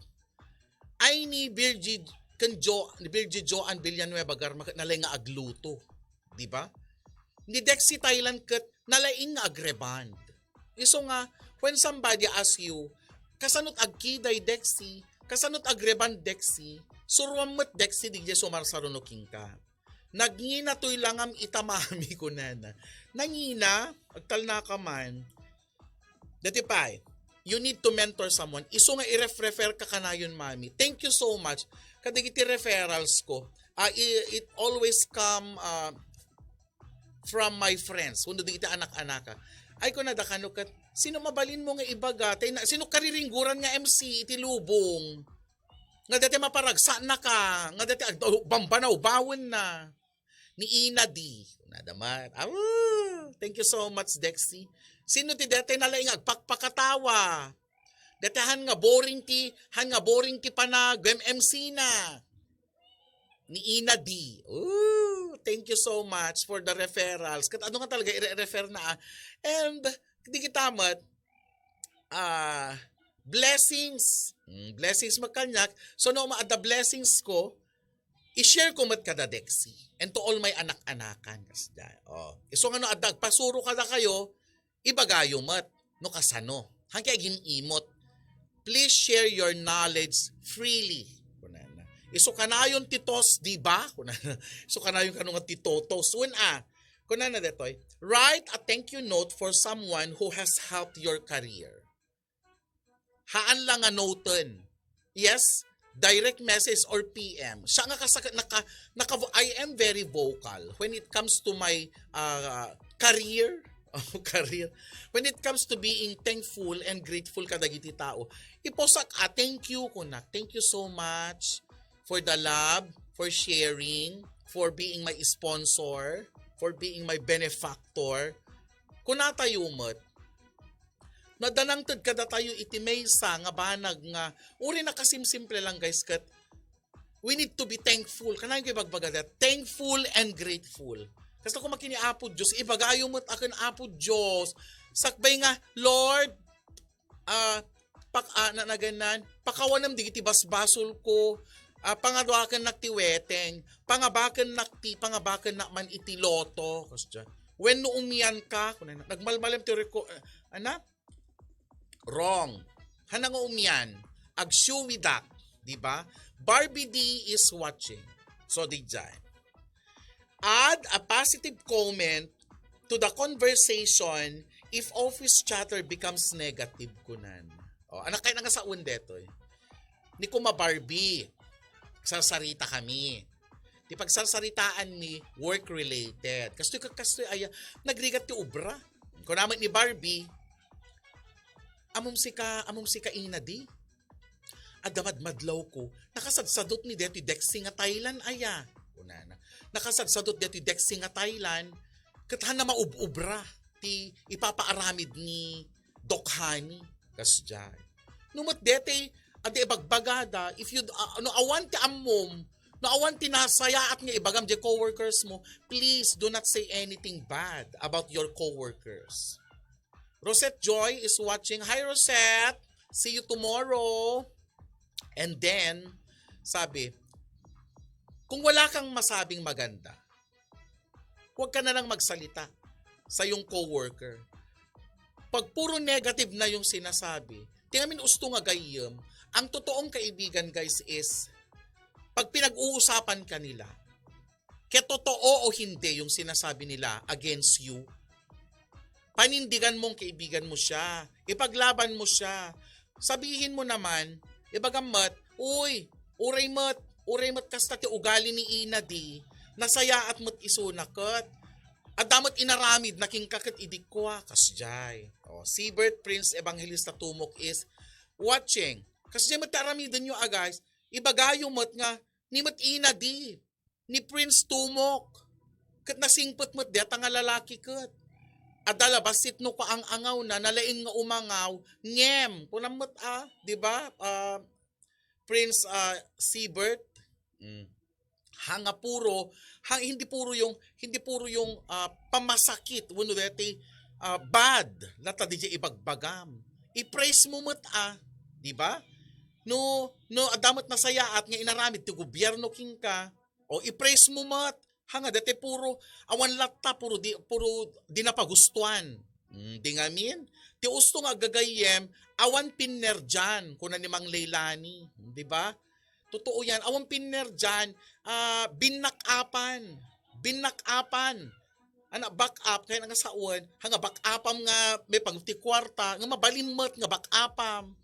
Ay ni Virgie ken Jo, ni Virgie Joan Villanueva Garma ket nalaing nga agluto. Di ba? Ni Dexy Thailand ket nalaing nga agrebond. Isu nga, when somebody ask you, kasanot agkiday Dexy, kasanot agrebond Dexy, suruam met Dexy, di jay sumarsaruno kenka. Nagngina toy langam ita mami, kunana. Nangina, agtalnaka man. Dati pay, you need to mentor someone. Isu nga i-refer ka kanayon, mami. Thank you so much. Kadagiti referrals ko, ah, i- it always come ah, from my friends. Wenno dagiti anak-anaka. Ay, kunada kano ket, sino mabalin mo nga ibaga? Tay na, sino kariringguran nga M C iti lubong? Nga dati maparagsanna ka, nga dati ag- bambanaw bawon na. Ni Ina D. Kunada man. Ah, thank you so much, Dexy. Sino ti dati nalaing agpakpakatawa? Dati han nga boring ti, han nga boring ti panag-M M C na. Ni Ina D. Ooh, thank you so much for the referrals. Ket ano nga talaga i-refer na, ah. And di kita met, ah, blessings. Mm, blessings met kaniak. So, no, adda blessings ko, i-share ko met kada Dexy. And to all my anak-anakan, kasdiay. Oh. So, nga no, adda agpasuro kada kayo, ibagayo met no kasano. Hangkay agin-imot. Please share your knowledge freely. Kunana. Isu kanayon ti tos, di ba? Kunana. Isu kanayon kano nga ti totos. Wen a. Kunana detoy, write a thank you note for someone who has helped your career. Haan lang nga noten. Yes, direct message or P M. Siya nga kasaka-, naka, naka, I am very vocal when it comes to my uh, career. Oh, career. When it comes to being thankful and grateful kadagiti tao, iposak a thank you kunak. Thank you so much for the love, for sharing, for being my sponsor, for being my benefactor. Kunatayo met, nadanangted kadatayo iti maysa nga banag nga uri nakasimsimple lang, guys, ket we need to be thankful. Kanayon ko ibagbaga that, thankful and grateful. Kasta kung makini Apo Diyos, ibagayo met aken Apo Diyos. Sakbay nga, Lord, ah, pak-, ah, na-, naganan, pakawanem digiti basbasol ko, ah, pangaduakennak ti weteng, pangabakennak ti, pangabakennak man iti loto. Kasdiay. Wenno umian ka, kunana, nagmalmalem ti reko-, ah, ana? Wrong. Hana nga umian, agsiuwidak, di ba? Barbie D is watching. So, di dyan. Add a positive comment to the conversation if office chatter becomes negative, kunan. O, anak kayo nga saon detoy. Ni Kuma Barbie, sarsarita kami. Ti pagsarsaritaan mi, work-related. Kastoy ka, kastoy aya, nagrigat ti obra. Kunamit ni Barbie, amom sika, amom sika ina di. Adda madmadlaw ko, nakasadsadot ni detoy Dexy nga Thailand aya. Kunana. Nakasadsadot detoy Dexy nga Thailand, ket hana maub-ubra ti ipapaaramid ni Doc Honey. Kasdiay. No met detoy, adda ibagbagada, if you, uh, no awan ti ammom, no awan ti nasayaat nga ibagam di coworkers mo, please do not say anything bad about your coworkers. Rosette Joy is watching. Hi, Rosette! See you tomorrow. And then, sabi, kung wala kang masabing maganda, huwag ka na lang magsalita sa iyong coworker. Pag puro negative na yung sinasabi, tingamin usto nga gayyem, ang totoong kaibigan, guys, is pag pinag-uusapan ka nila, kaya totoo o hindi yung sinasabi nila against you, panindigan mong kaibigan mo siya. Ipaglaban mo siya. Sabihin mo naman, ibagam met, uy, uray met, uray met kasta ti ugali ni ina di, nasayaat met isuna ket. Adda met inaramid na kenka ket idi kua, kasdiay. O, Seabird Prince Evangelista Tumok is watching. Kasdiay met ti aramidenyo a, guys. Ibagayo met nga, ni met ina di. Ni Prince Tumok. Ket nasingpet met dayta nga lalaki ket. Adda la bassit no kaang-angawna, nalaing nga umangaw, ngem, kunam met a, di ba? Ah, Prince, ah, Seabird. Mm. Hanga puro, hang, hindi puro yung, hindi puro yung, ah, pamasakit, wenno deti, ah, bad, lata di ibagbagam. I-praise mo met a, di ba? No, no, adda met nasayaat nga inaramid ti gobyerno kenka, o i-praise mo met, hanga deti puro, awan latta, puro di, puro di napagustuan. Mm, di ngamin, ti usto nga agagayyem, awan pinnerdian, kuna ni Mang Leilani, di ba? Totoo yan, awan pinnerdian, ah, binnakapan, binnakapan. Ana, back up, kaya nga saon, hanga back upam nga may pagti kwarta, nga mabalin met nga back upam.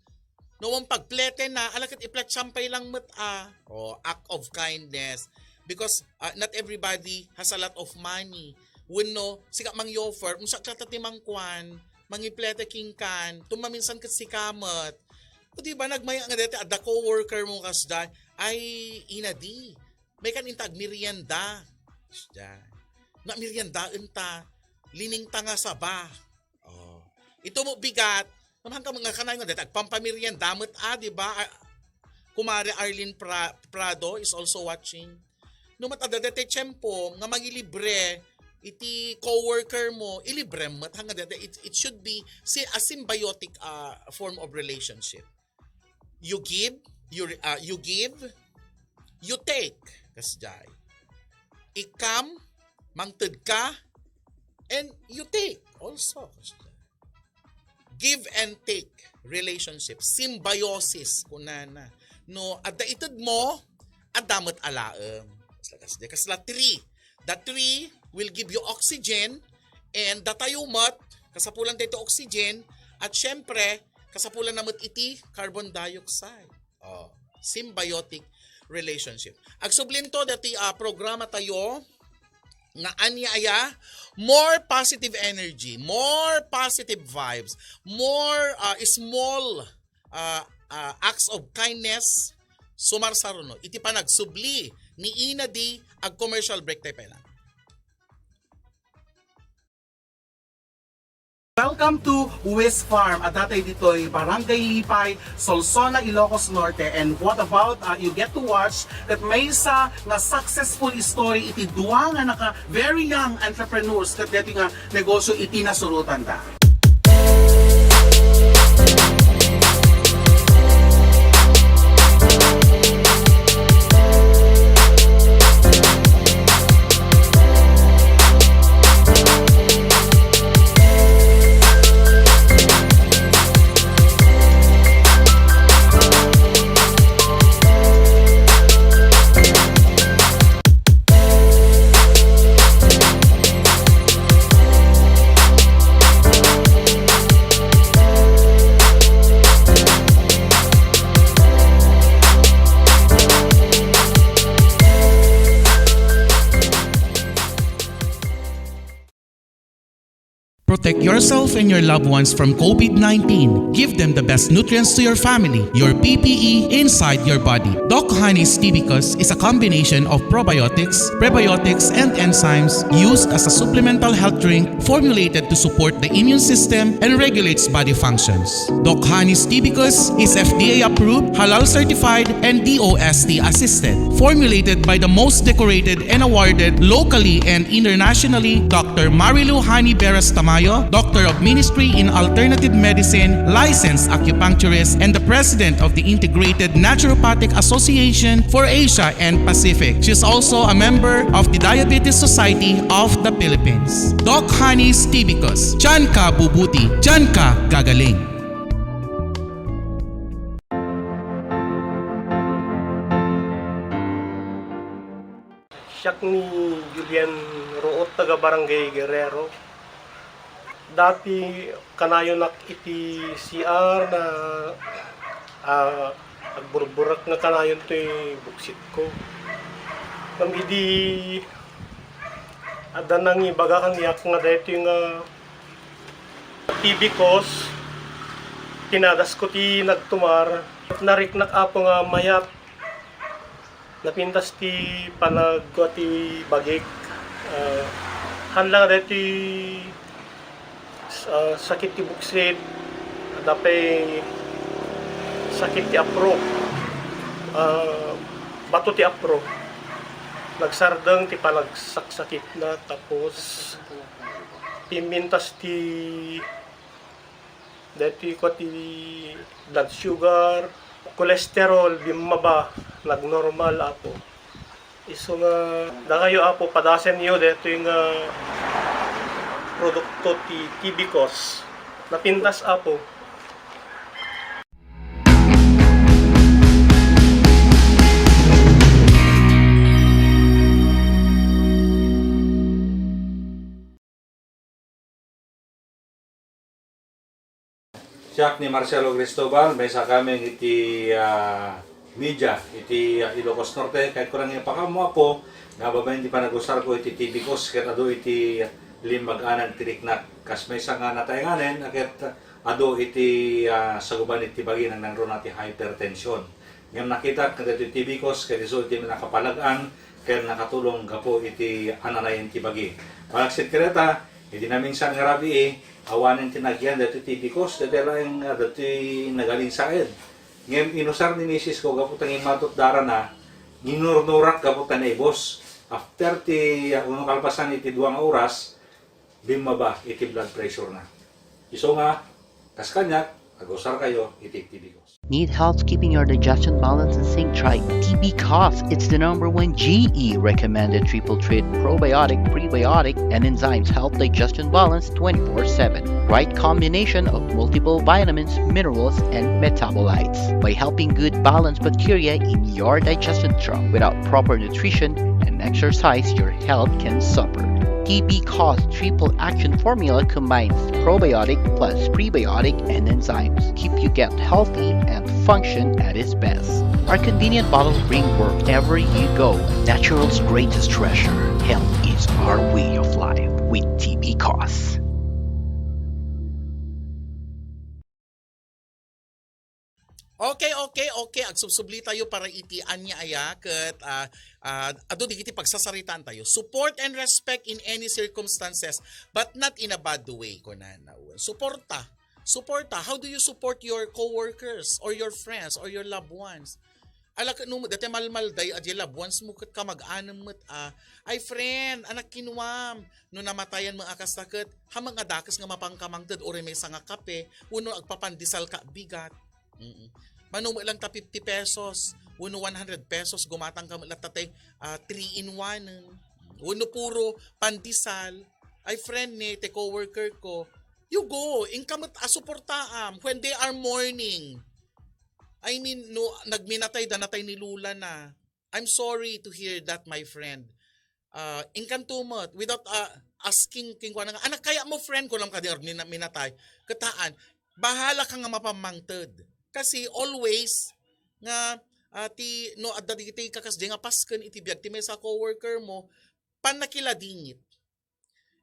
No, wan pagplete na, ala ket ipletsam pay lang met a. Oh, act of kindness. Because, ah, not everybody has a lot of money. Wenno, sika mangyofer, unsa ka ta ti mangkuan, mangiplete kenkan, tumaminsan ket sika met. O di ba, nagmaya nga deti, adda coworker mo kasdiay, ay, ina di, may kan inta agmerienda. Kasdiay. Nameriendaen ta, liningta nga saba. Oh. Ito mo bigat, naman ka mga kanay nga, dahil agpampamerienda met, ah, di ba? Ah, Kumare Arlene Pra-, Prado is also watching. No met adda daytoy tiempo nga mangilibre iti coworker mo, ilibre met, hanga daytoy, it, it should be si-, a symbiotic, ah, form of relationship. You give, you re-, ah, you give, you take. Kasdiay. Ikam, mangted ka, and you take also. Kasdiay. Give and take relationship, symbiosis, kunana. No, adda ited mo, adda met alaem. Kasla, kasla, kasla tree. The tree will give you oxygen, and datayo met, kasapulan daytoy oxygen, at syempre, kasapulan na met iti carbon dioxide. Oh, symbiotic relationship. Agsublinto dati, ah, programa tayo, nga ania aya, more positive energy, more positive vibes, more, ah, small, ah, ah, acts of kindness, sumarsaruno iti panagsubli ni Ina Di. Ag-commercial break tayo pay lang. Welcome to Wis Farm. Adda tayo ditoy Barangay Lipay, Solsona, Ilocos Norte. And what about, uh, you get to watch that maysa nga successful story iti dua nga naka very young entrepreneurs ket daytoy nga negosyo iti nasurotanda. Protect yourself and your loved ones from COVID nineteen. Give them the best nutrients to your family, your P P E inside your body. Doc Honey's Tibicus is a combination of probiotics, prebiotics, and enzymes used as a supplemental health drink formulated to support the immune system and regulates body functions. Doc Honey's Tibicus is F D A approved, halal certified, and D O S T assisted. Formulated by the most decorated and awarded locally and internationally, Doctor Marilu Honey Beras Tamayo, Doctor of Ministry in Alternative Medicine, licensed acupuncturist, and the President of the Integrated Naturopathic Association for Asia and Pacific. She is also a member of the Diabetes Society of the Philippines. Doc Honey's Tibicus. Diyan ka bubuti. Diyan ka gagaling. Siak ni Julian Ruot, taga Barangay Guerrero. Dati kanayonak iti C R na, ah, agburburek nga kanayon toy buksitko. Ngem idi adda nangibaga kaniak nga daytoy nga Tibicus, tinadasko ti nagtumar. Nariknak, Apo, nga mayat. Napintas ti panagkua ti bagik. Ah, haan la nga daytoy, ah, sakit ti buksit, adda pay sakit ti apro. Ah, bato ti apro. Nagsardeng ti panagsaksakitna, tapos pimintas ti daytoy kua ti blood sugar, cholesterol, bimmaba, nagnormal, Apo. Isu nga dakayo, Apo, padasenyo daytoy nga produkto ti Tibicus. Napintas, Apo. Siak ni Marcelo Cristobal, maysa kami iti, ah, media iti, ah, Ilocos Norte. Kayatko lang ipakaammo, Apo, nga babaen ti panagusarko iti Tibicus ket adu iti limmag-anan ti riknak. Kas maysa nga nataenganen, ket adu iti, ah, saguban iti bagi, nangruna ti hypertension. Ngem nakitak nga daytoy Tibicus ket isu ti nakapalag-ang ken nakatulong gapu iti ananayen ti bagi. Malaksid kadata, idi naminsan nga rabii, awanen ti nagyan daytoy Tibicus, daytoy laeng, ah, daytoy nagalinsaed. Ngem inusar ni misis ko gapu ta ngimmatot darana, nginurnurak gapu ta naibus. After ti, ah, uno kalpasan iti dua nga oras, bimmaba iti blood pressure na. Isu nga, kas kaniak, agusar kayo iti Tibicus. Need help keeping your digestion balance and sink? Try Tibicus. It's the number one G E recommended triple treat probiotic, prebiotic, and enzymes help digestion balance twenty-four seven. Right combination of multiple vitamins, minerals, and metabolites. By helping good balance bacteria in your digestion tract, without proper nutrition and exercise, your health can suffer. Tibicus triple action formula combines probiotic plus prebiotic and enzymes. Keep your gut healthy and function at its best. Our convenient bottle bring wherever you go. Natural's greatest treasure, health in Our way of life with T B Cos. Okay, okay, okay. Agsubsubli tayo para iti ania aya ket, ah, ah, adu digiti pagsasaritaan tayo. Support and respect in any circumstances, but not in a bad way, kunana. Suporta. Suporta. How do you support your coworkers or your friends or your loved ones? Ala ket no, dati malmalday a di loved ones mo ket kamag-anem met a, "Ay, friend, anak kinuam, no namatayan mo a kasta ket, hamang a dakes nga mapangkamangted uray maysa nga kape, wenno agpapandesal ka bigat." Mm. Mano met lang ta fifty pesos, wenno one hundred pesos, gumatang ka met latta tay, ah, three in one. Wenno puro pandesal. "Ay, friend ni, ti coworker ko." You go, inka met a suportaam when they are mourning. I mean, no, nagminatay, danatay ni Lola na. I'm sorry to hear that, my friend. Ah, inkanto met, without, ah, asking, king kuana nga, "Anak, kaya mo, friend?" Kunam kadi, mina-, minatay. Ketaan, bahala ka nga mapamangted. Kasi always nga, ah, ti, no, adda dagiti kakas di nga pasken iti biag ti maysa coworker mo, pannakiladingit.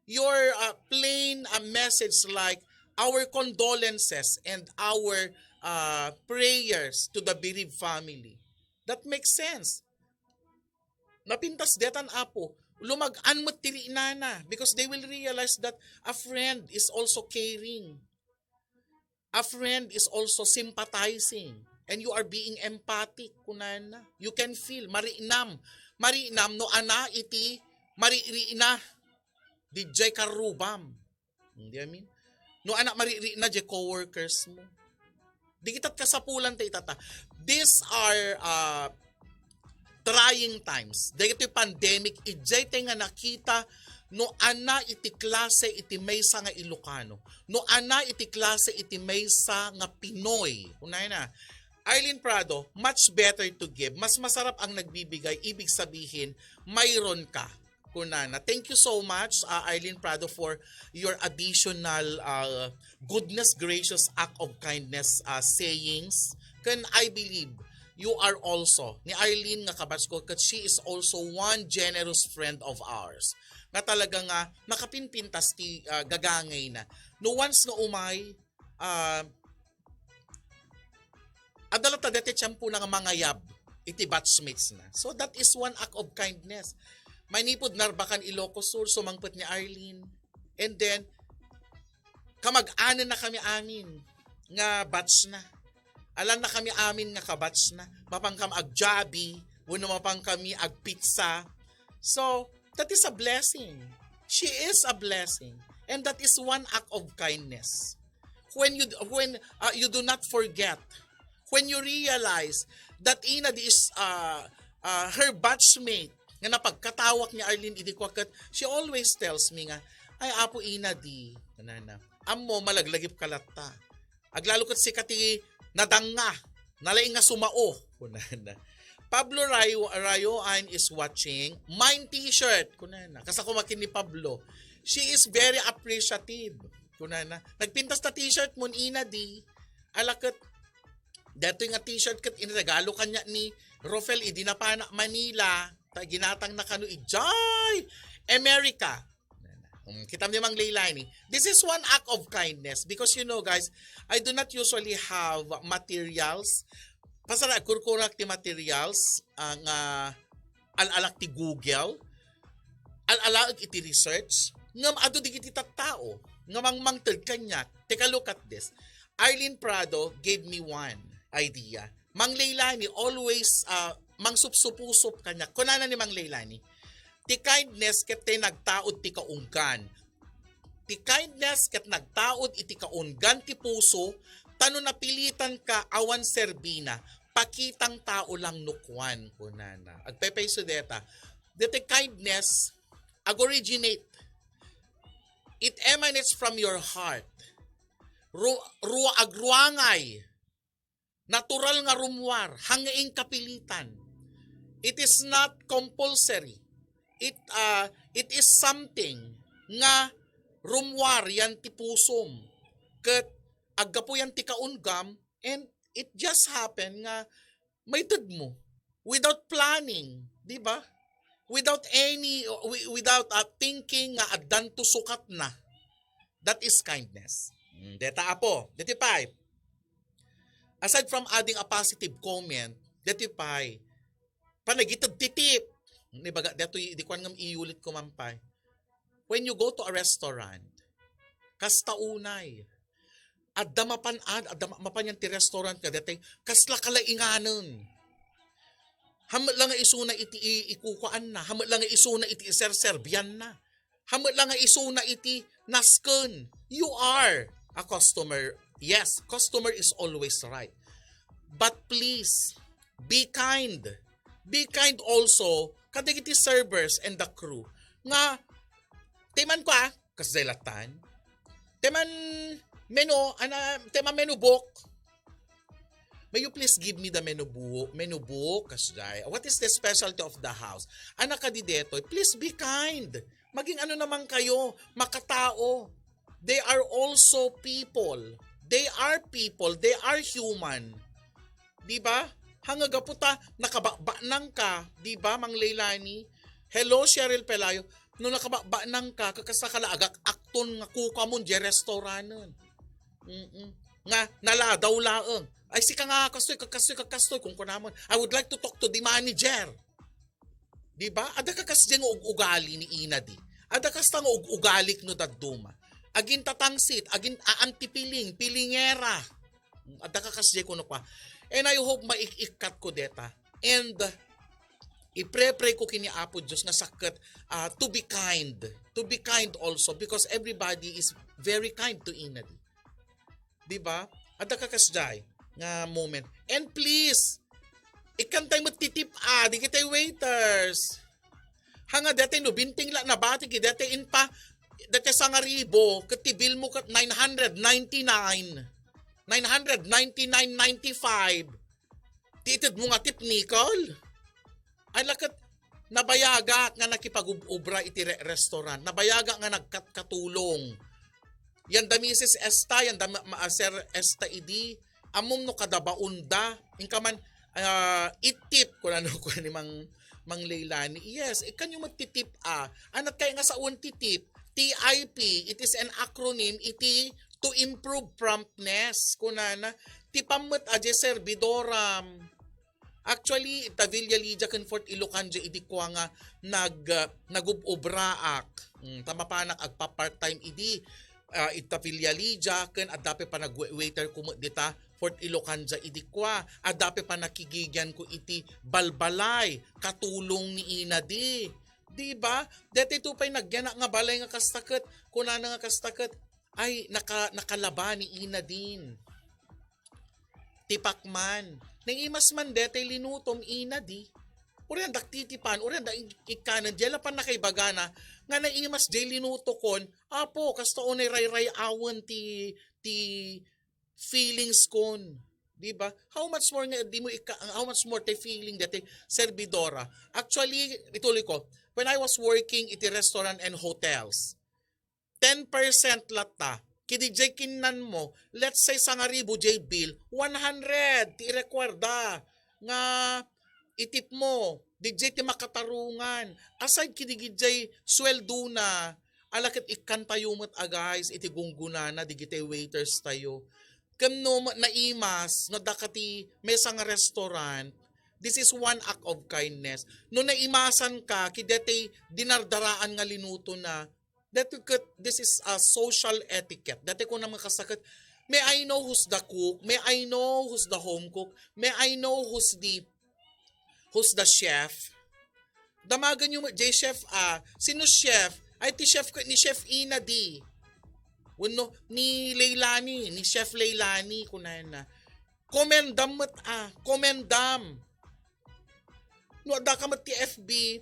Your, uh, plain, uh, message like, "Our condolences and our, uh, prayers to the bereaved family." That makes sense. Napintas detan, Apo. Lumag-an met ti riinana because they will realize that a friend is also caring. A friend is also sympathizing. And you are being empathic, kunana. You can feel. Mariinam. Mariinam no ana iti maririina. Dijay karrubam. Hmm, di amin? No ana maririina, dijay coworkers mo. Di kita kasapulan ta itata. These are, uh, trying times. Dagitoy pandemic, idiay tay nga nakita no ana iti klase iti maysa nga Ilocano. No ana iti klase iti maysa nga Pinoy. Kunana, Arlene Prado, "Much better to give." Mas masarap ang nagbibigay, ibig sabihin, mayroon ka. Kunana. Thank you so much, uh, Arlene Prado, for your additional, uh, goodness, gracious act of kindness, uh, sayings. Ken I believe you are also, ni Arlene nga kabatch ko, ket she is also one generous friend of ours. Nga talaga nga makapinpintas ti, uh, gagangayna. No once nga umay, uh, adda latta dayta ti tiempona nga mangayab iti batchmates na. So that is one act of kindness. Manipud Narbacan, Ilocos Sur, sumangpet ni Arlene. And then, kamag-anan na kami amin nga batch na. Alan na kami amin nga kabatch na. Mapang kami ag-Jollibee, wenno mapang kami ag-pizza. So, that is a blessing. She is a blessing. And that is one act of kindness. When you, when, uh, you do not forget, when you realize that Ina di is, uh, uh, her batchmate nga napagkatawak ni Arlene idi kuaket, she always tells me nga, "Ay, Apo Ina di," kunana, "ammo, malaglagip ka latta. Aglalo ket sika ti nadanga, nalaing nga sumao," kunana. Pablo Rayo, Rayoan is watching. "Mine t-shirt," kunana. Kasako makin ni Pablo. "She is very appreciative," kunana. "Nagpintas ta t-shirt mo, Ina di." Ala ket, daytoy nga t-shirt ket inregalo kaniak ni Rofel idi napana Manila. Ta ginatang na kano idiay America. Mm, kitam ni Mang Leilani. This is one act of kindness because, you know, guys, I do not usually have materials. Pasar agkurkurak ti materials, ah, nga al-alak ti Google, al-alaek iti research, ngem adu digiti tattao nga mangmangted kaniak. Take a look at this. Arlene Prado gave me one idea. Mang Leilani always, ah, mangsupsupusup kaniak. Kunana ni Mang Leilani, "Ti kindness ket ti nagtaud ti kaunggan. Ti kindness ket nagtaud iti kaunggan ti puso, ta no napilitan ka awan serbina, pakitang tao lang no kuan," kunana. Agpaypayso deta. Deti kindness, ag-originate. It emanates from your heart. Ru-, rua-, agruangay. Natural nga rummuar, hangin kapilitan. It is not compulsory. It, ah, it is something nga rummuar yan ti pusom. Ket aggapu yan ti kaunggam, and it just happened nga maited mo without planning, di ba? without any, wi- without uh, thinking nga addan to sukatna. That is kindness. Mm, deta apo, deti pay. Aside from adding a positive comment, deti pay, panagitid ti tip. Ni baga, detoy, di kuan ngam iyulit ko man pay. When you go to a restaurant, kasta unay, adda mapan ad, adda ma- mapan yan ti restaurant nga detoy, kasla kalainganen. Hammet la nga isuna iti i- ikukuanna, hammet la nga isuna iti iserserbianna, hammet la nga isuna iti nasken. You are a customer. Yes, customer is always right. But please, be kind. Be kind also kadagiti servers and the crew nga, "Teman kua, kasdiay lattan? Teman menu, ana, teman menu book." "May you please give me the menu book, menu book, kasdiay? What is the specialty of the house?" Ana kadi detoy, please be kind. Maging ano naman kayo, makatao. They are also people. They are people. They are human. Di ba? Hanga gapu ta, nakabakbaknang ka, di ba, Mang Leilani? Hello, Cheryl Pelayo. No nakabakbaknang ka, kakasta ka la agak-akton nga kukamon, di restauranten. Mm-mm. Nga, naladaw laeng. "Ay, sika nga, kastoy, kakastoy, kakastoy," kung kunamon, "I would like to talk to the manager." Di ba? Adda ka kasdiay nga ug-ugali ni ina di. Adda kasta nga ug-ugalik no dadduma. Agintatangsit, agin aantipiling, pilingera. Adda ka kasdiay kuno kwa. And I hope maik-ikkat ko deta. And ipre-pray ko kini Apo Dios nga sakket, ah, to be kind. To be kind also because everybody is very kind to ina di. Di ba? Adda ka kasdiay nga moment. And please, ikkantay met ti tip a, di kitay waiters. Hanga dati no binting la nabati ki dati inpa, dati sangaribo, ket ti bill mo ket nine hundred ninety-nine. Nine hundred ninety-nine ninety-five. Ti ited mo nga tip, Nicole? Ay, laket, nabayagak nga nakipag-ubra iti re- restaurant. Nabayagak nga nagkatkatulong. Yan da Misis Esta, yan da ma- ma- Sir Esta idi. Ammom no kadabaon da. Inka man, ah, itip, kunano ko ni Mang, Mang Leilani. Yes, ikanyo met ti tip a. Anat kay nga saon ti tip? T I P, it is an acronym iti to improve promptness. Kunana, tipam met a diay serbidoram. Actually, ita Villa Lydia ken Fort Ilocandia idi kua nga nag, ah, nagub-ubraak. Mm, ta mapanak agpa-part-time idi, ah, ita Villa Lydia ken adda pay panag-waiter ko met dita Fort Ilocandia idi kua. Adda pay panakigigian ko iti balbalay, katulong ni ina di. Di ba? Deti to pay nagyanak nga balay nga kasta ket, kunana nga kasta ket, ay, naka-, nakalaba ni ina din. Tipakman. Naimas man detay linutom ina di. Uray anda titipan, uray anda ik-, ikkanan, diay la pan nakaibagana, nga naimas diay linutokon, apo, kasta unay rayrayawen ti, ti feelings kon. Di ba? How much more nga, di mo ika-, how much more ti feeling dati, servidora. Actually, ituloy ko, when I was working iti restaurant and hotels, ten percent latta. Kidi jay kinnan mo, let's say, sangaribu jay bill, one hundred ti irequire da nga itip mo, di jay ti makatarungan. Aside kidi jay sweldo na, ala ket ikkantayo met a guys, iti gunggunana, digitay waiters tayo. Ken no ma-, naimas, no daka ti mesa nga restaurant, this is one act of kindness. No naimasan ka, kidi ti dinardaraan nga linuto na, That we could, this is a social etiquette. Dati ko naman kasakat, "May I know who's the cook? May I know who's the home cook? May I know who's the, who's the chef?" Damagan yung, "Jay chef, ah, sino chef?" "Ay, ti chef ko, ni Chef Ina di." Wenno, "Ni Leilani, ni Chef Leilani," kunayan na. Komendam met, ah, komendam. No adda ka met ti F B,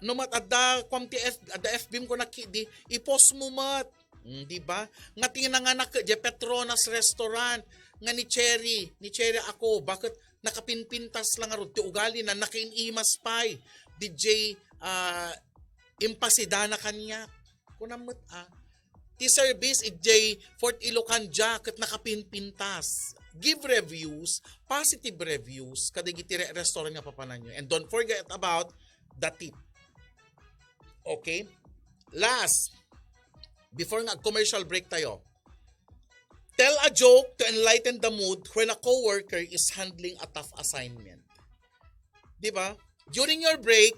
no met adda kuam ti F-, adda F B mo ko nakidi, i-post mo met. Mm, di ba? Nga ti nanganak ket diay Petronas Restaurant, nga ni Cherry, ni Cherry ako, bakit nakapinpintas lang arud ti ugali na nakainimas pay. Di jay, ah, impasidana kaniak. Kunam met, ah. Ti service idiay Fort Ilocandia ket nakapinpintas. Give reviews, positive reviews, kadagiti re-, restaurant nga papananyo. And don't forget about the tip. Okay? Last, before nga commercial break tayo, tell a joke to enlighten the mood when a coworker is handling a tough assignment. Di ba? During your break,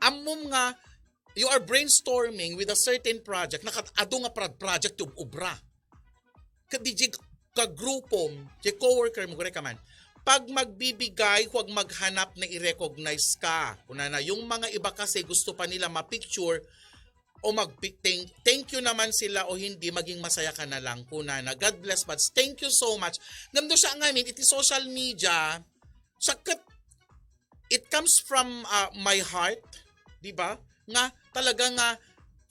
ammom nga you are brainstorming with a certain project, nakat-, adu nga prod-, project ti ub-ubra. Ket di di kagrupom, di coworker mo, gure ka man. Pag magbibigay, huwag maghanap na i-recognize ka. Kunana, yung mga iba kasi gusto pa nila ma-picture o mag thank, thank you naman sila o hindi, maging masaya ka na lang. Kunana, God bless, buds. Thank you so much. Ngamdo siya ngamin, iti social media, siya ket it comes from uh, my heart, di ba? Nga talaga nga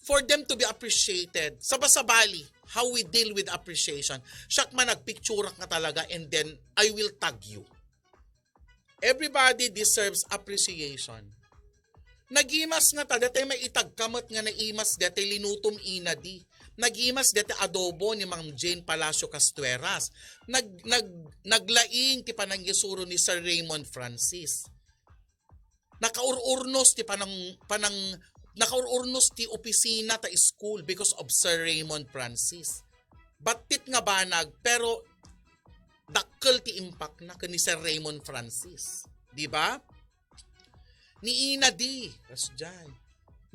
for them to be appreciated. Sabasabali, how we deal with appreciation. Siak man nagpicturak nga talaga and then I will tag you. Everybody deserves appreciation. Nagimas nga ta, detay maitag ka met nga naimas detay linutom ina di. Nagimas detay adobo ni Ma'am Jane Palacio Castueras. Nag, nag, naglaing ti panangisuro ni Sir Raymond Francis. Nakaururnos ti panang, panang, nakaururnos ti opisina ta school because of Sir Raymond Francis. Battit nga banag, pero dakkel ti impact na ken ni Sir Raymond Francis. Di ba? Ni ina di, kasdiay.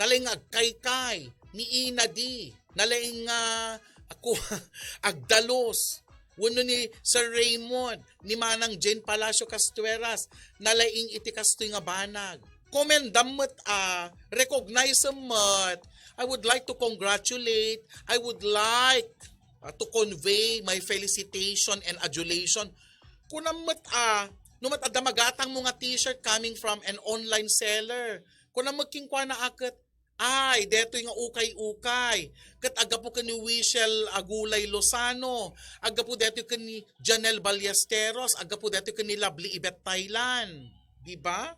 Nalaing nga agkaykay, ni ina di. Nalaing nga ako, agdalus. Wenno ni Sir Raymond, ni Manang Jane Palacio Castueras, nalaing iti kastoy nga banag. Commendam met a, recognize met. I would like to congratulate, I would like uh, to convey my felicitation and adulation. Kunam met a, no met adda magatang mo nga t-shirt coming from an online seller. Kunam met kinkuana a ket, ay, detoy nga ukay-ukay. Ket aggapu ken ni Wishel Agulay Lozano, aggapu detoy ken ni Janel Ballesteros, aggapu detoy ken ni Lovely Yvette Thailand. Di ba?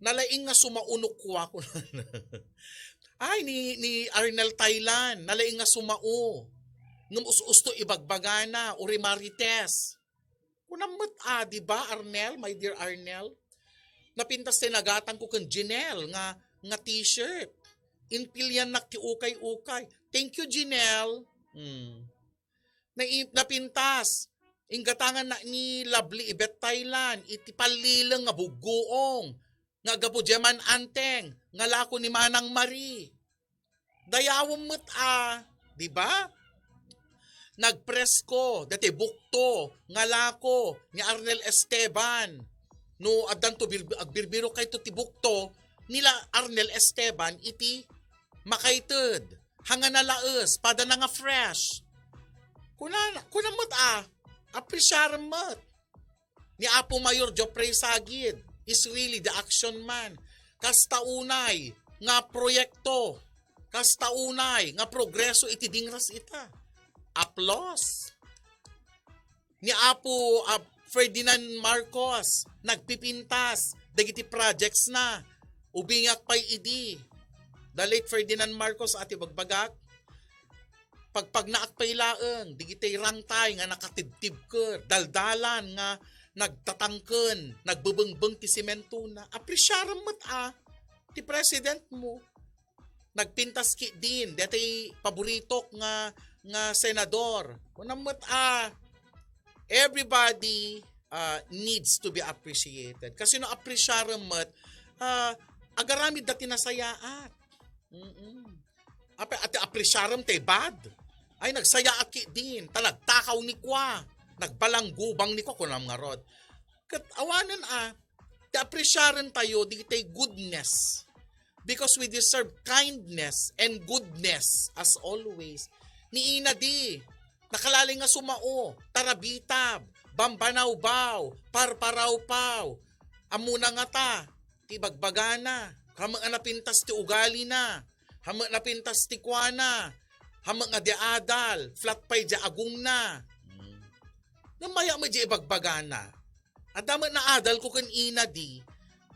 Nalaing nga sumao no kua. Ay, ni, ni Arnel Thailand, nalaing nga sumao. Ngem us-usto ibagbagana, uri Marites. Kunam met a, di ba, Arnel, my dear Arnel? Napintas ti nagatang ko ken Jinel nga, nga t-shirt. Inpiliannak ti ukay-ukay. Thank you, Jinel. Hmm. Nai-, napintas. Inggatangan na ni Lovely Yvette Thailand iti pallileng nga buggoong nga aggapu diay man-anteng nga lako ni Manang Marie. Dayawem met a, di ba? Nagpresko, dati bukto, nga lako ni Arnel Esteban. No, addanto bir-, agbirbiro kayto ti bukto, nila Arnel Esteban iti makaited. Hanga nalaes, pada na nga fresh. Kuna, kuna met a, appreciarem met. Ni Apo Mayor Geoffrey Sagid is really the action man. Kasta unay nga proyekto, kasta unay nga progreso iti dingras ita. Aplos. Ni Apo, ah, Ferdinand Marcos, nagpipintas dagiti projects na. Ubingak pay idi. The late Ferdinand Marcos, ati bagbagak, pagpagnaak pay laeng, digitay rangtay nga nakatibtibker, daldalan nga nagtatangken, nagbebengbeng ti simentona. Appreciarem met a, ti president mo. Nagpintas ki din, detay paboritok nga, nga senador. Kunam met a, everybody uh, needs to be appreciated. Kasi no appreciarem met, uh, agaramid da ti nasayaat. Mm-mm. Apa, ati appreciarem ti bad. Ay, nagsayaat ki din. Ta nagtakaw ni kua. Nagbalanggubang ni kua, kunam ngarud. Ket awanen a, ti appreciarem tayo, digitay goodness. Because we deserve kindness and goodness as always. Ni ina di, nakalalay nga sumao, tarabitab, bambanawbaw, parparawpaw. Ammona ngata, ti bagbagana, hame nga napintas ti ugalina, hame napintas ti kuana, hame nga di adal, flat pay di agungna. Hmm. Namaya mo di ibagbagana. Adda met naadal ko ken ina di.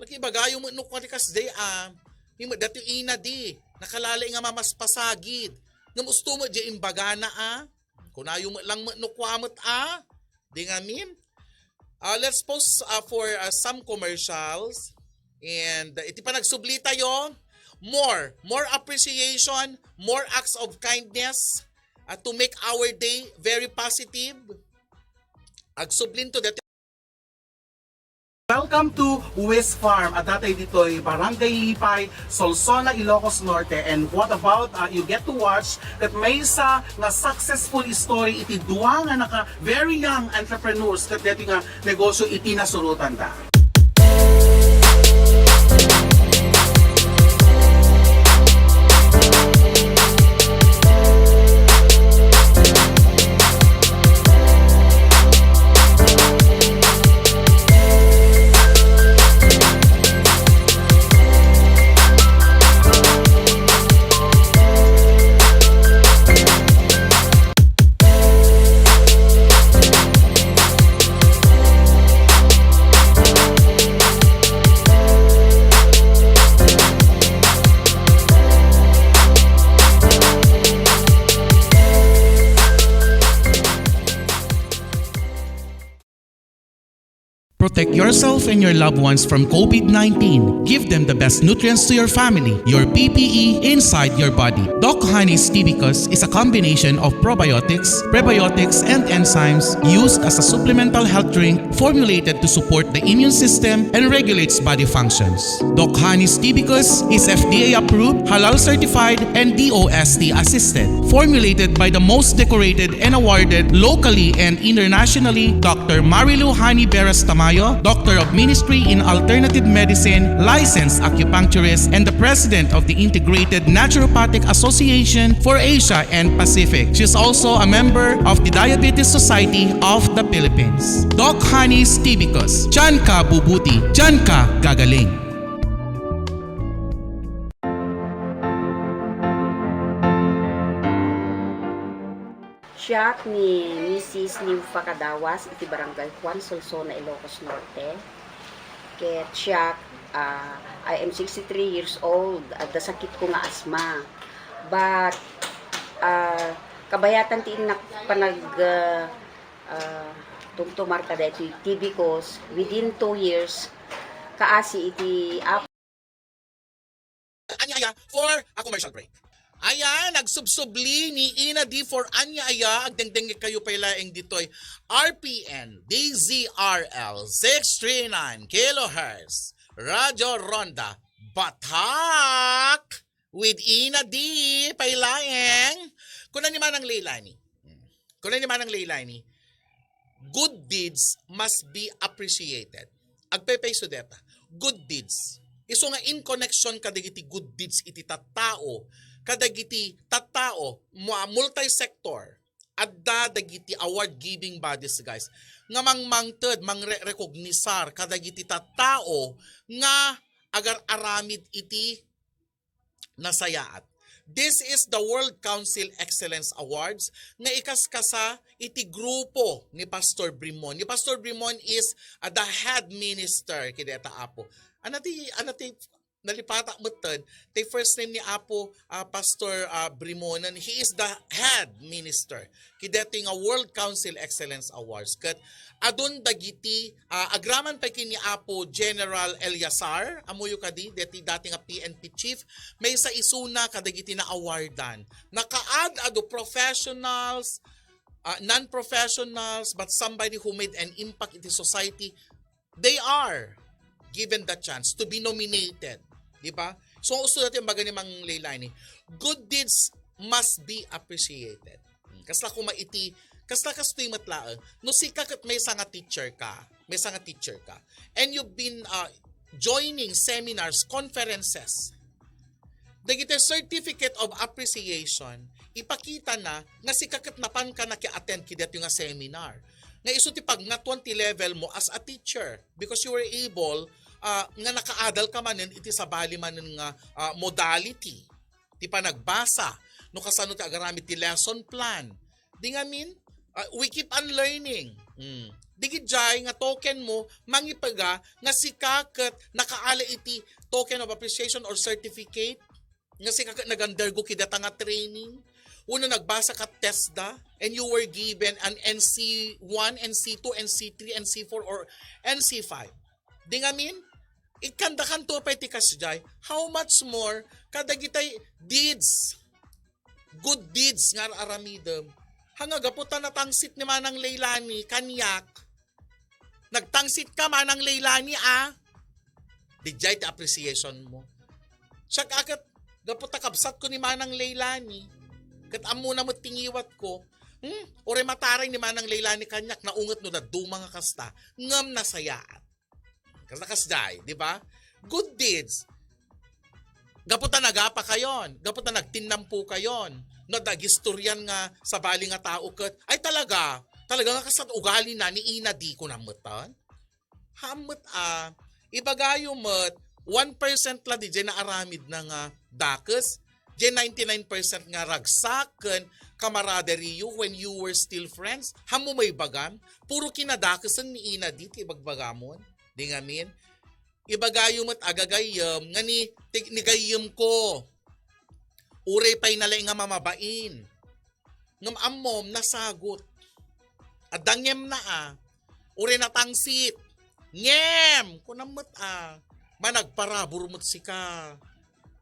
Laki ibagayo met no kua ti kasdi a. Ni met dati ina di. Nakalalay nga mamaspasagid. Ngem usto met di imbagana a. Kunayo met lang met no kua met a. Di ngamin. Uh, let's pause uh, for uh, some commercials. And uh, iti panagsubli tayo, more, more appreciation, more acts of kindness, uh, to make our day very positive. Agsublinto daytoy. Welcome to Wis Farm. Adda tayo ditoy, Barangay Lipay, Solsona, Ilocos Norte. And what about, uh, you get to watch that maysa nga successful story iti dua nga naka very young entrepreneurs ket daytoy nga negosyo iti nasurotanda. Protect yourself and your loved ones from COVID nineteen. Give them the best nutrients to your family, your P P E inside your body. Doc Honey's Tibicus is a combination of probiotics, prebiotics, and enzymes used as a supplemental health drink formulated to support the immune system and regulates body functions. Doc Honey's Tibicus is F D A approved, halal certified, and D O S T assisted. Formulated by the most decorated and awarded locally and internationally, Doctor Marilu Honey Beras Tamayo, Doctor of Ministry in Alternative Medicine, licensed acupuncturist, and the President of the Integrated Naturopathic Association for Asia and Pacific. She's also a member of the Diabetes Society of the Philippines. Doc Honey's Tibicus. Diyan ka bubuti. Diyan ka gagaling. Siak ni Missus Nympha Cadawas iti Barangay Juan, Solsona, Ilocos Norte. Ket siak, ah, I am sixty-three years old. Adda sakitko nga asma. But, ah, kabayatan ti innak panag, ah, ah, tumtumar kadaytoy Tibicus within two years, kaasi iti Apo. Ania aya for a commercial break. Ayan, nagsubsubli ni Ina D for Ania aya, agdengdengngeg kayo pay laeng ditoy R P N, D Z R L, six three nine kilohertz, Radyo Ronda, Batak, with Ina D, pay laeng. Kuna ni Manang Leilani. Kuna ni Manang Leilani, good deeds must be appreciated. Agpaypayso deta. Good deeds. Isu nga in connection kadagiti good deeds iti tattao, kadagiti tattao, mu-, multi-sector, adda dagiti award-giving bodies, guys, nga mangmangted, mangre-recognisar kadagiti tattao nga agar-aramid iti nasayaat. This is the World Council Excellence Awards nga ikaskasa iti grupo ni Pastor Brimon. Ni Pastor Brimon is, uh, the head minister kideta, Apo. Ano ti, ano ti nalipata metten, ti first name ni Apo, uh, Pastor, uh, Brimonen. He is the head minister kidetoy nga World Council Excellence Awards. Ket adun dagiti, ah, agraman pay ken ni Apo General Eleazar, ammoyo kadi, deti dati nga P N P chief, maysa isuna kadagiti na-awardan. Nakaad-ado professionals, ah, non-professionals, but somebody who made an impact in the society. They are given the chance to be nominated. Di ba? So, usto dati yung baga ni Mang Leilani. Good deeds must be appreciated. Hmm, kasla kuma iti, kasla kastoy met laeng. No sika ket maysa nga teacher ka, maysa nga teacher ka, and you've been, uh, joining seminars, conferences, dagiti certificate of appreciation, ipakita na nga sika ket napan ka naki-attend kidati nga seminar. Nga isu ti pagngaton ti level mo as a teacher because you were able, uh, nga nakaadal ka manen iti sabali manen nga, uh, modality ti panagbasa, no kasano ti agaramid ti lesson plan. Di ngamin, uh, we keep on learning. Mm. Di gid jay nga token mo, mangipaga nga sika ket nakaala iti token of appreciation or certificate, nga sika ket nag-undergo kidata nga training, wenno nagbasa ka TESDA, and you were given an N C one, N C two, N C three, N C four, or N C five. Di ngamin, Ikkandakanto pay ti kasdiay. How much more kadagitay deeds, good deeds nga ar-aramidem. Hanga gapu ta natangsit ni Manang Leilani kaniak. Nagtangsit ka, Manang Leilani, a? Didiay ti appreciation mo. Siak a ket gapu ta kabsatko ni Manang Leilani, ket ammona met ti ngiwatko. Hmm? Uray mataray ni Manang Leilani kaniak, naunget no dadduma nga kasta, ngem nasayaat. Kasta kasdiay, di ba? Good deeds. Gapu ta nagapa kayon, gapu ta nagtinnampo kayon. No, adda agistorian nga sabali nga tao ket, ay, talaga, talaga nga kasat ugali na ni ina di ko nametan. Hammet a, ibagayo met, one percent la didiay naaramid na nga dakes, diay ninety-nine percent nga ragsak ken camaraderie you when you were still friends. Hammo maibagam, puro kinadakesen ni ina di ti ibagbagamon. Di ngamin, ibagayo met a gagayyem nga ni, ti-, ni gayyem ko. Uray pay nalay nga mamabain. Ngem ammom, nasagot. Adda ngem na a. Uray natangsit. Ngem! Kunam met a. Managparabur met sika.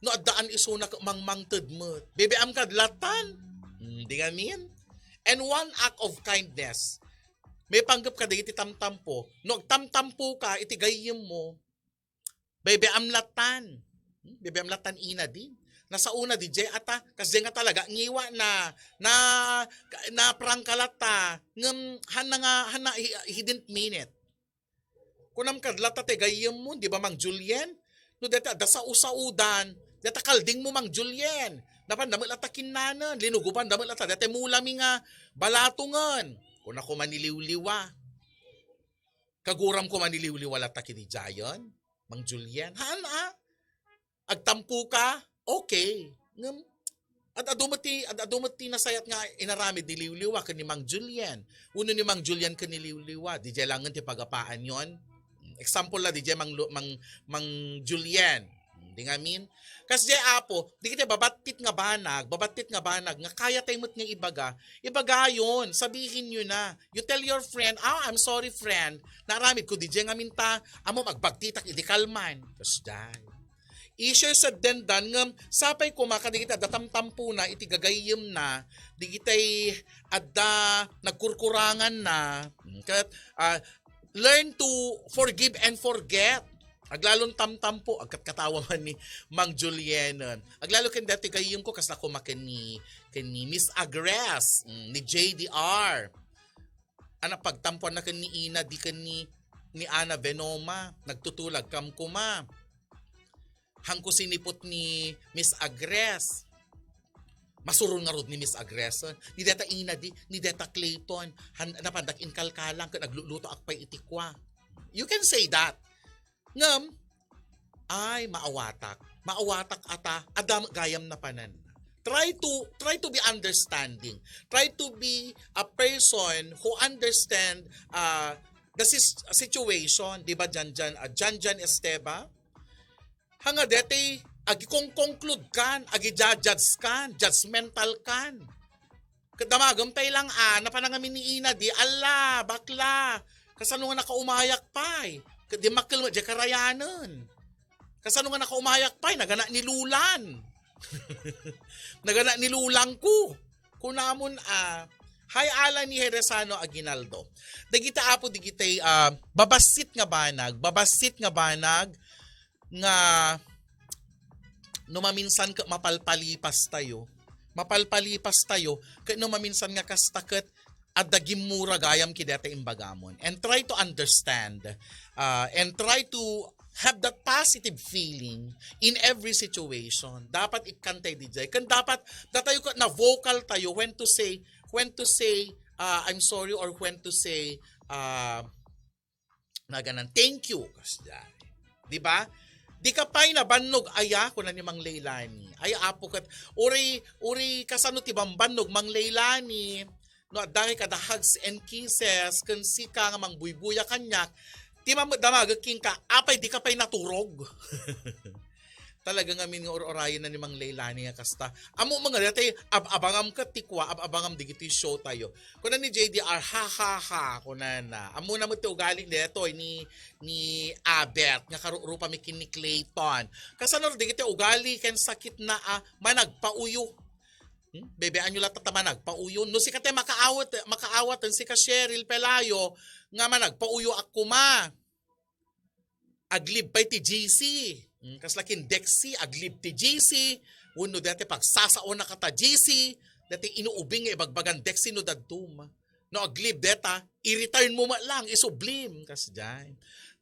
No addaan isuna ket mangmangted met. Bibiam kad latan. Hmm, di ngamin? And one act of kindness. Maipanggep kadagiti tamtampo. No agtamtampo ka iti gayyem mo, bebe amlatan. Hmm, bebe amlatan ina din. Nasauna didiay ata, kasdiay nga talaga, ngiwa na, na, na prangka latta, ngem, han na nga, han na, he, he didn't mean it. Kunam kad latta ti gayyem mo, di ba, Mang Julien? No, deta, da saudan, deta kalding mo, Mang Julien. Napan, damo latta kinnanen, linugupan, damo latta, deta mula mi nga, balatungen. Kuna ko maniliwliwa. Kaguram ko maniliwliwa latta kidi Jayon, Mang Julien. Haan a? Agtampo ka? Okay. Ngem, ad-adu met ti, ad-adu met ti nasayat nga inaramid ni Liwliwa ken ni Mang Julien. Wenno ni Mang Julien ken ni Liwliwa. Didiay langen ti pagapaanyon. Example la, didiay Mang, Lu-, Mang, Mang Julien. Di ngamin? Kasdiay, Apo, dagiti babattit nga banag, babattit nga banag, nga kayatay met nga ibaga, ibagayon, sabihin nyo na. You tell your friend, "Ah, I'm sorry, friend. Naaramid ko didiay ngamin ta, ammom agbagtitak idi kalman." Kasdiay. Easier said than done, ngem sapay koma kadagiti adda tamtampona iti gagayyemna, dagitay adda nagkurkuranganna. Ket, ah, learn to forgive and forget. Aglalon tamtampo, agkatkatawa man ni Mang Julienen. Aglalo ken dati gayyem ko, kasla koma ken ni, ken ni Miss Agres, mm, ni J D R. Ana, pagtampuan na ken ni Ina, di ken ni, ni Ana Venoma, nagtutulag kam koma. Hangko sinipot ni Miss Agres. Masuron ngarud ni Miss Agres. Ni deta Ina di, ni deta Clayton, han, napandak inkalkalang ken agluluto ak pay iti kua. You can say that. Ngem, ay, maawatak. Maawatak ata, adda gayam na panan. Try to, try to be understanding. Try to be a person who understand, uh, the sis-, situation, di ba, Jan Jan, uh, Jan Jan Esteva? Hanga deti, agikongkonklude kan, agijajudge kan, judgmental kan. Ket damagem pay lang a, napanangamin ni Ina di, "Alla, bakla, kasano nga nakaumayak pay?" Ket dimmakkel met diay karayanen. "Kasano nga nakaumayak pay? Nagana ni Lulan." "Nagana ni Lulangko." Kunamon a, hay ala ni Jerezano Aguinaldo. Dagita, Apo, digitay, ah, babassit nga banag, babassit nga banag, nga no maminsan ket mapalpalipas tayo, mapalpalipas tayo, ket no maminsan nga kasta ket adda gimmura gayam kidata imbagamon. And try to understand, uh, and try to have that positive feeling in every situation. Dapat ikkantay didiay. Ken dapat datayo ket na vocal tayo when to say, when to say, uh, "I'm sorry," or when to say, uh, naganan, "Thank you." Kasdiay. Di ba? "Di ka pay nabannog aya?" kuna ni Mang Leilani. Ay, Apo, ket uri, uri kasano ti bambannog, Mang Leilani? No adda kay kada hugs and kisses ken sika nga mangbuybuya kaniak, ti mam-, damagek kenka, apay di ka pay naturog? Talaga ngamin nga ur-urayen na ni Mang Leilani nga kasta. Amo man nga, dati, ab-abangam ket ti kua, ab-abangam digiti show tayo. Kuna ni J D R, "Ha, ha, ha," kunana. Amo na met ti ugali detoy ni, ni Abet, nga karurupa mi ken ni Clayton. Kasano digiti ugali ken sakit na, ah, managpauyo? Hmm? Bebean nyo latta ta managpauyo. No sika ti makaawat, makaawat, sika Cheryl Pelayo, nga managpauyo a kuma. Aglib pay ti G C. Mm, kasla ken Dexy, aglib ti G C. Wenno dati pagsasaona ka ta G C, dati inuubing nga ibagbagan Dexy no dadduma. No aglib deta, i-return mo met lang, isublim, kasdiay.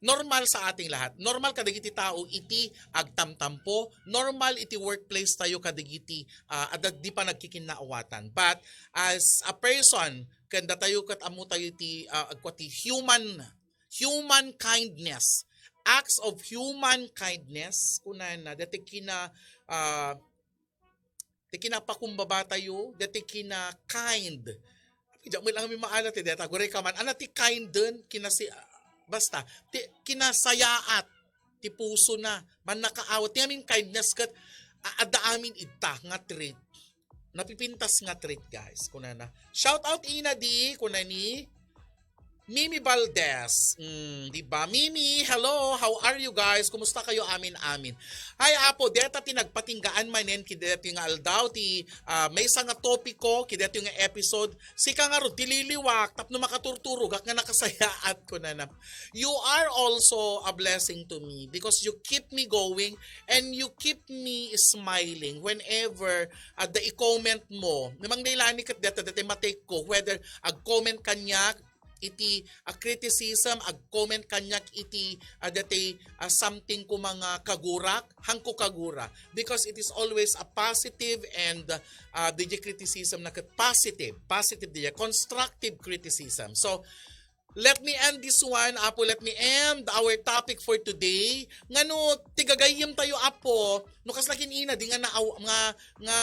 Normal sa ating lahat. Normal kadagiti tao iti agtamtampo, normal iti workplace tayo kadagiti, ah, adda di panagkikinnaawatan. But as a person, ken datayo ket ammo tayo iti, ah, agkua ti human human kindness. Acts of human kindness, kunana, dati kina, ah, ti kinapakumbaba tayo, dati kina kind. Diak mo lang maalat, eh, data, guray ka man. Ana ti kind din, kinasi, basta, ti, kinasayaat, ti puso na, man nakaawat. Ti amin kindness ket, a-, adda amin ita nga trait. Napipintas nga trait, guys. Kunana. Shout out ina di, kunani. Mimi Valdez. Mm, di ba? Mimi, hello. How are you guys? Kumusta kayo amin-amin? Ay, apo, deta ti nagpatinggaan manen, kideti nga aldaw, ti, ah, maysa nga topiko, kideti nga episode. Sika nga rod, ti liliwak, tapno makaturturogak nga nakasayaat ko na na. You are also a blessing to me because you keep me going and you keep me smiling whenever adda i-comment mo. Ni Mang Leilani ket deta, deta matake ko, whether ag-comment kaniak iti a criticism, ag-comment kaniak iti, ah, dati, ah, something ko mga kagurak, hangko kagura. Because it is always a positive and, ah, D J criticism na ket positive, positive D J, constructive criticism. So, let me end this one, Apo, let me end our topic for today. Ngano, ti gagayyem tayo, Apo, no kasla kin ina, di nga naaw-, nga, nga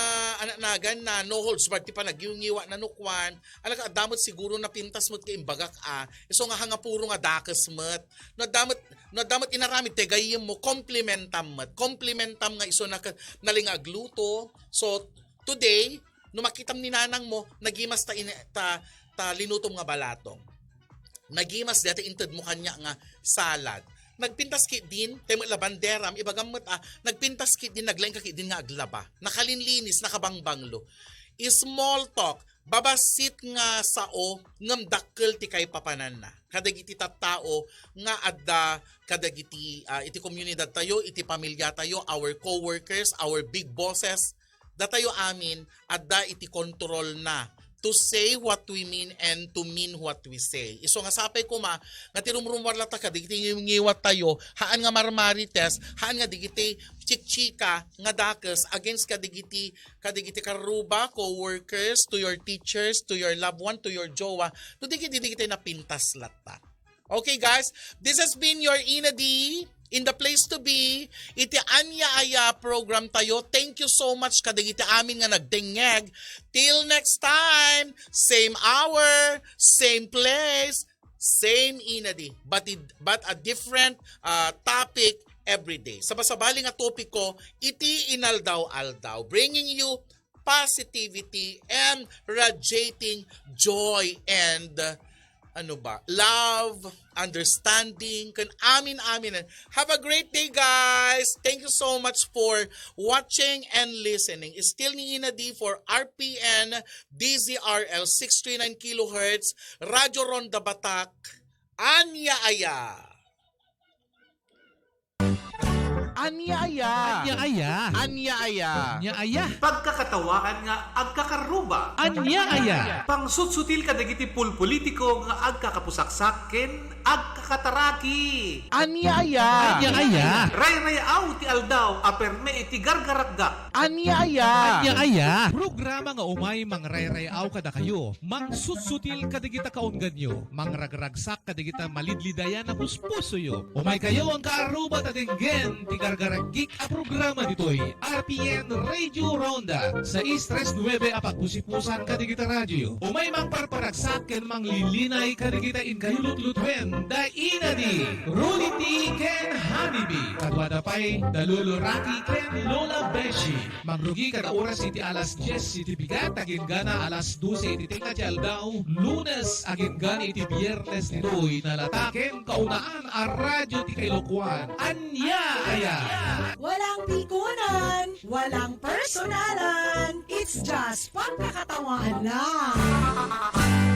ananagan na, no holds barred ti panaggiwngiwa na no kwan, alaka, adda met siguro napintas met ka imbagak, ah, isu nga hanga puro nga dakes met. No adda met, no adda met inaramid ti gagayyem mo, komplimentam met. Komplimentam nga isu na ka-, nalingagluto. So, today, no makitam ni nanang mo, nagimas ta in-, ta, ta linutom nga balatong. Nagimas dati inted mo kanya nga salad. Nagpintas ki din, tayo met la banderam, ibagam met, ah, nagpintas ki din, naglaing ka ki din nga aglaba. Nakalinlinis, nakabangbanglo. Small talk, babassit nga sao, ngem dakkel ti kaipapananna. Kadagiti tattao nga adda, kadagiti, ah, iti komunidad tayo, iti pamilya tayo, our co-workers, our big bosses, datayo amin, adda iti kontrolna to say what we mean and to mean what we say. Isu nga sapay koma, nga ti rumrumuar latta kadagiti ngiw-, ngiwat tayo, haan nga marmarites, haan nga digiti chikchika nga dakes against kadagiti, kadagiti karuba, co-workers, to your teachers, to your loved one, to your jowa, no di, di, di kita napintas latta. Okay, guys, this has been your Ina D in the place to be. Iti Ania Aya program tayo. Thank you so much kadagiti amin nga nagdengngeg. Till next time, same hour, same place, same Ina D, but it, but a different, uh, topic every day. Sabasabali nga topiko iti inaldaw-aldaw, bringing you positivity and radiating joy and, uh, ano ba, love, understanding, ken amin-amin. Have a great day, guys! Thank you so much for watching and listening. Still ni Ina D for R P N, D Z R L, six three nine kilohertz, Radyo Ronda Batak, Ania Aya. Ania aya. Ania aya. Ania aya. Ania aya. Pagkakatawaan nga agkakaruba. Ania aya. Pangsutsutil kadagiti pulpolitiko nga agkakapusaksak ken agkakataraki. Ania aya. Ania aya. Rayrayaw ti aldaw a perme iti gargaragga. Ania aya. Ania aya. Programa nga umay mangrayrayaw kadakayo, mangsutsutil kadagita kaungganyo, mangragragsak kadagita malidlidayan a puspusoyo. Umaykayo, angka aruba, ta denggen ti gargaragik a programa ditoy R P N Radio Ronda sais tres nuebe a pagpusipusan kadagita radio. Umay mangparparagsak ken manglilinay kadagita inkayo lutlutuen da inadi Rudy T ken Honey B. Kaduada pay da Lolo Rocky ken Lola Beshi. Mangrugi kada oras iti alas dies iti bigat, agingga alas dose iti tengnga ti aldaw, Lunes agingga iti Biernes ditoy nalata ken kaunaan a radio ti Kailokuan. Ania aya? Walang pikunan, walang personalan. It's just pagkakatawaan lang.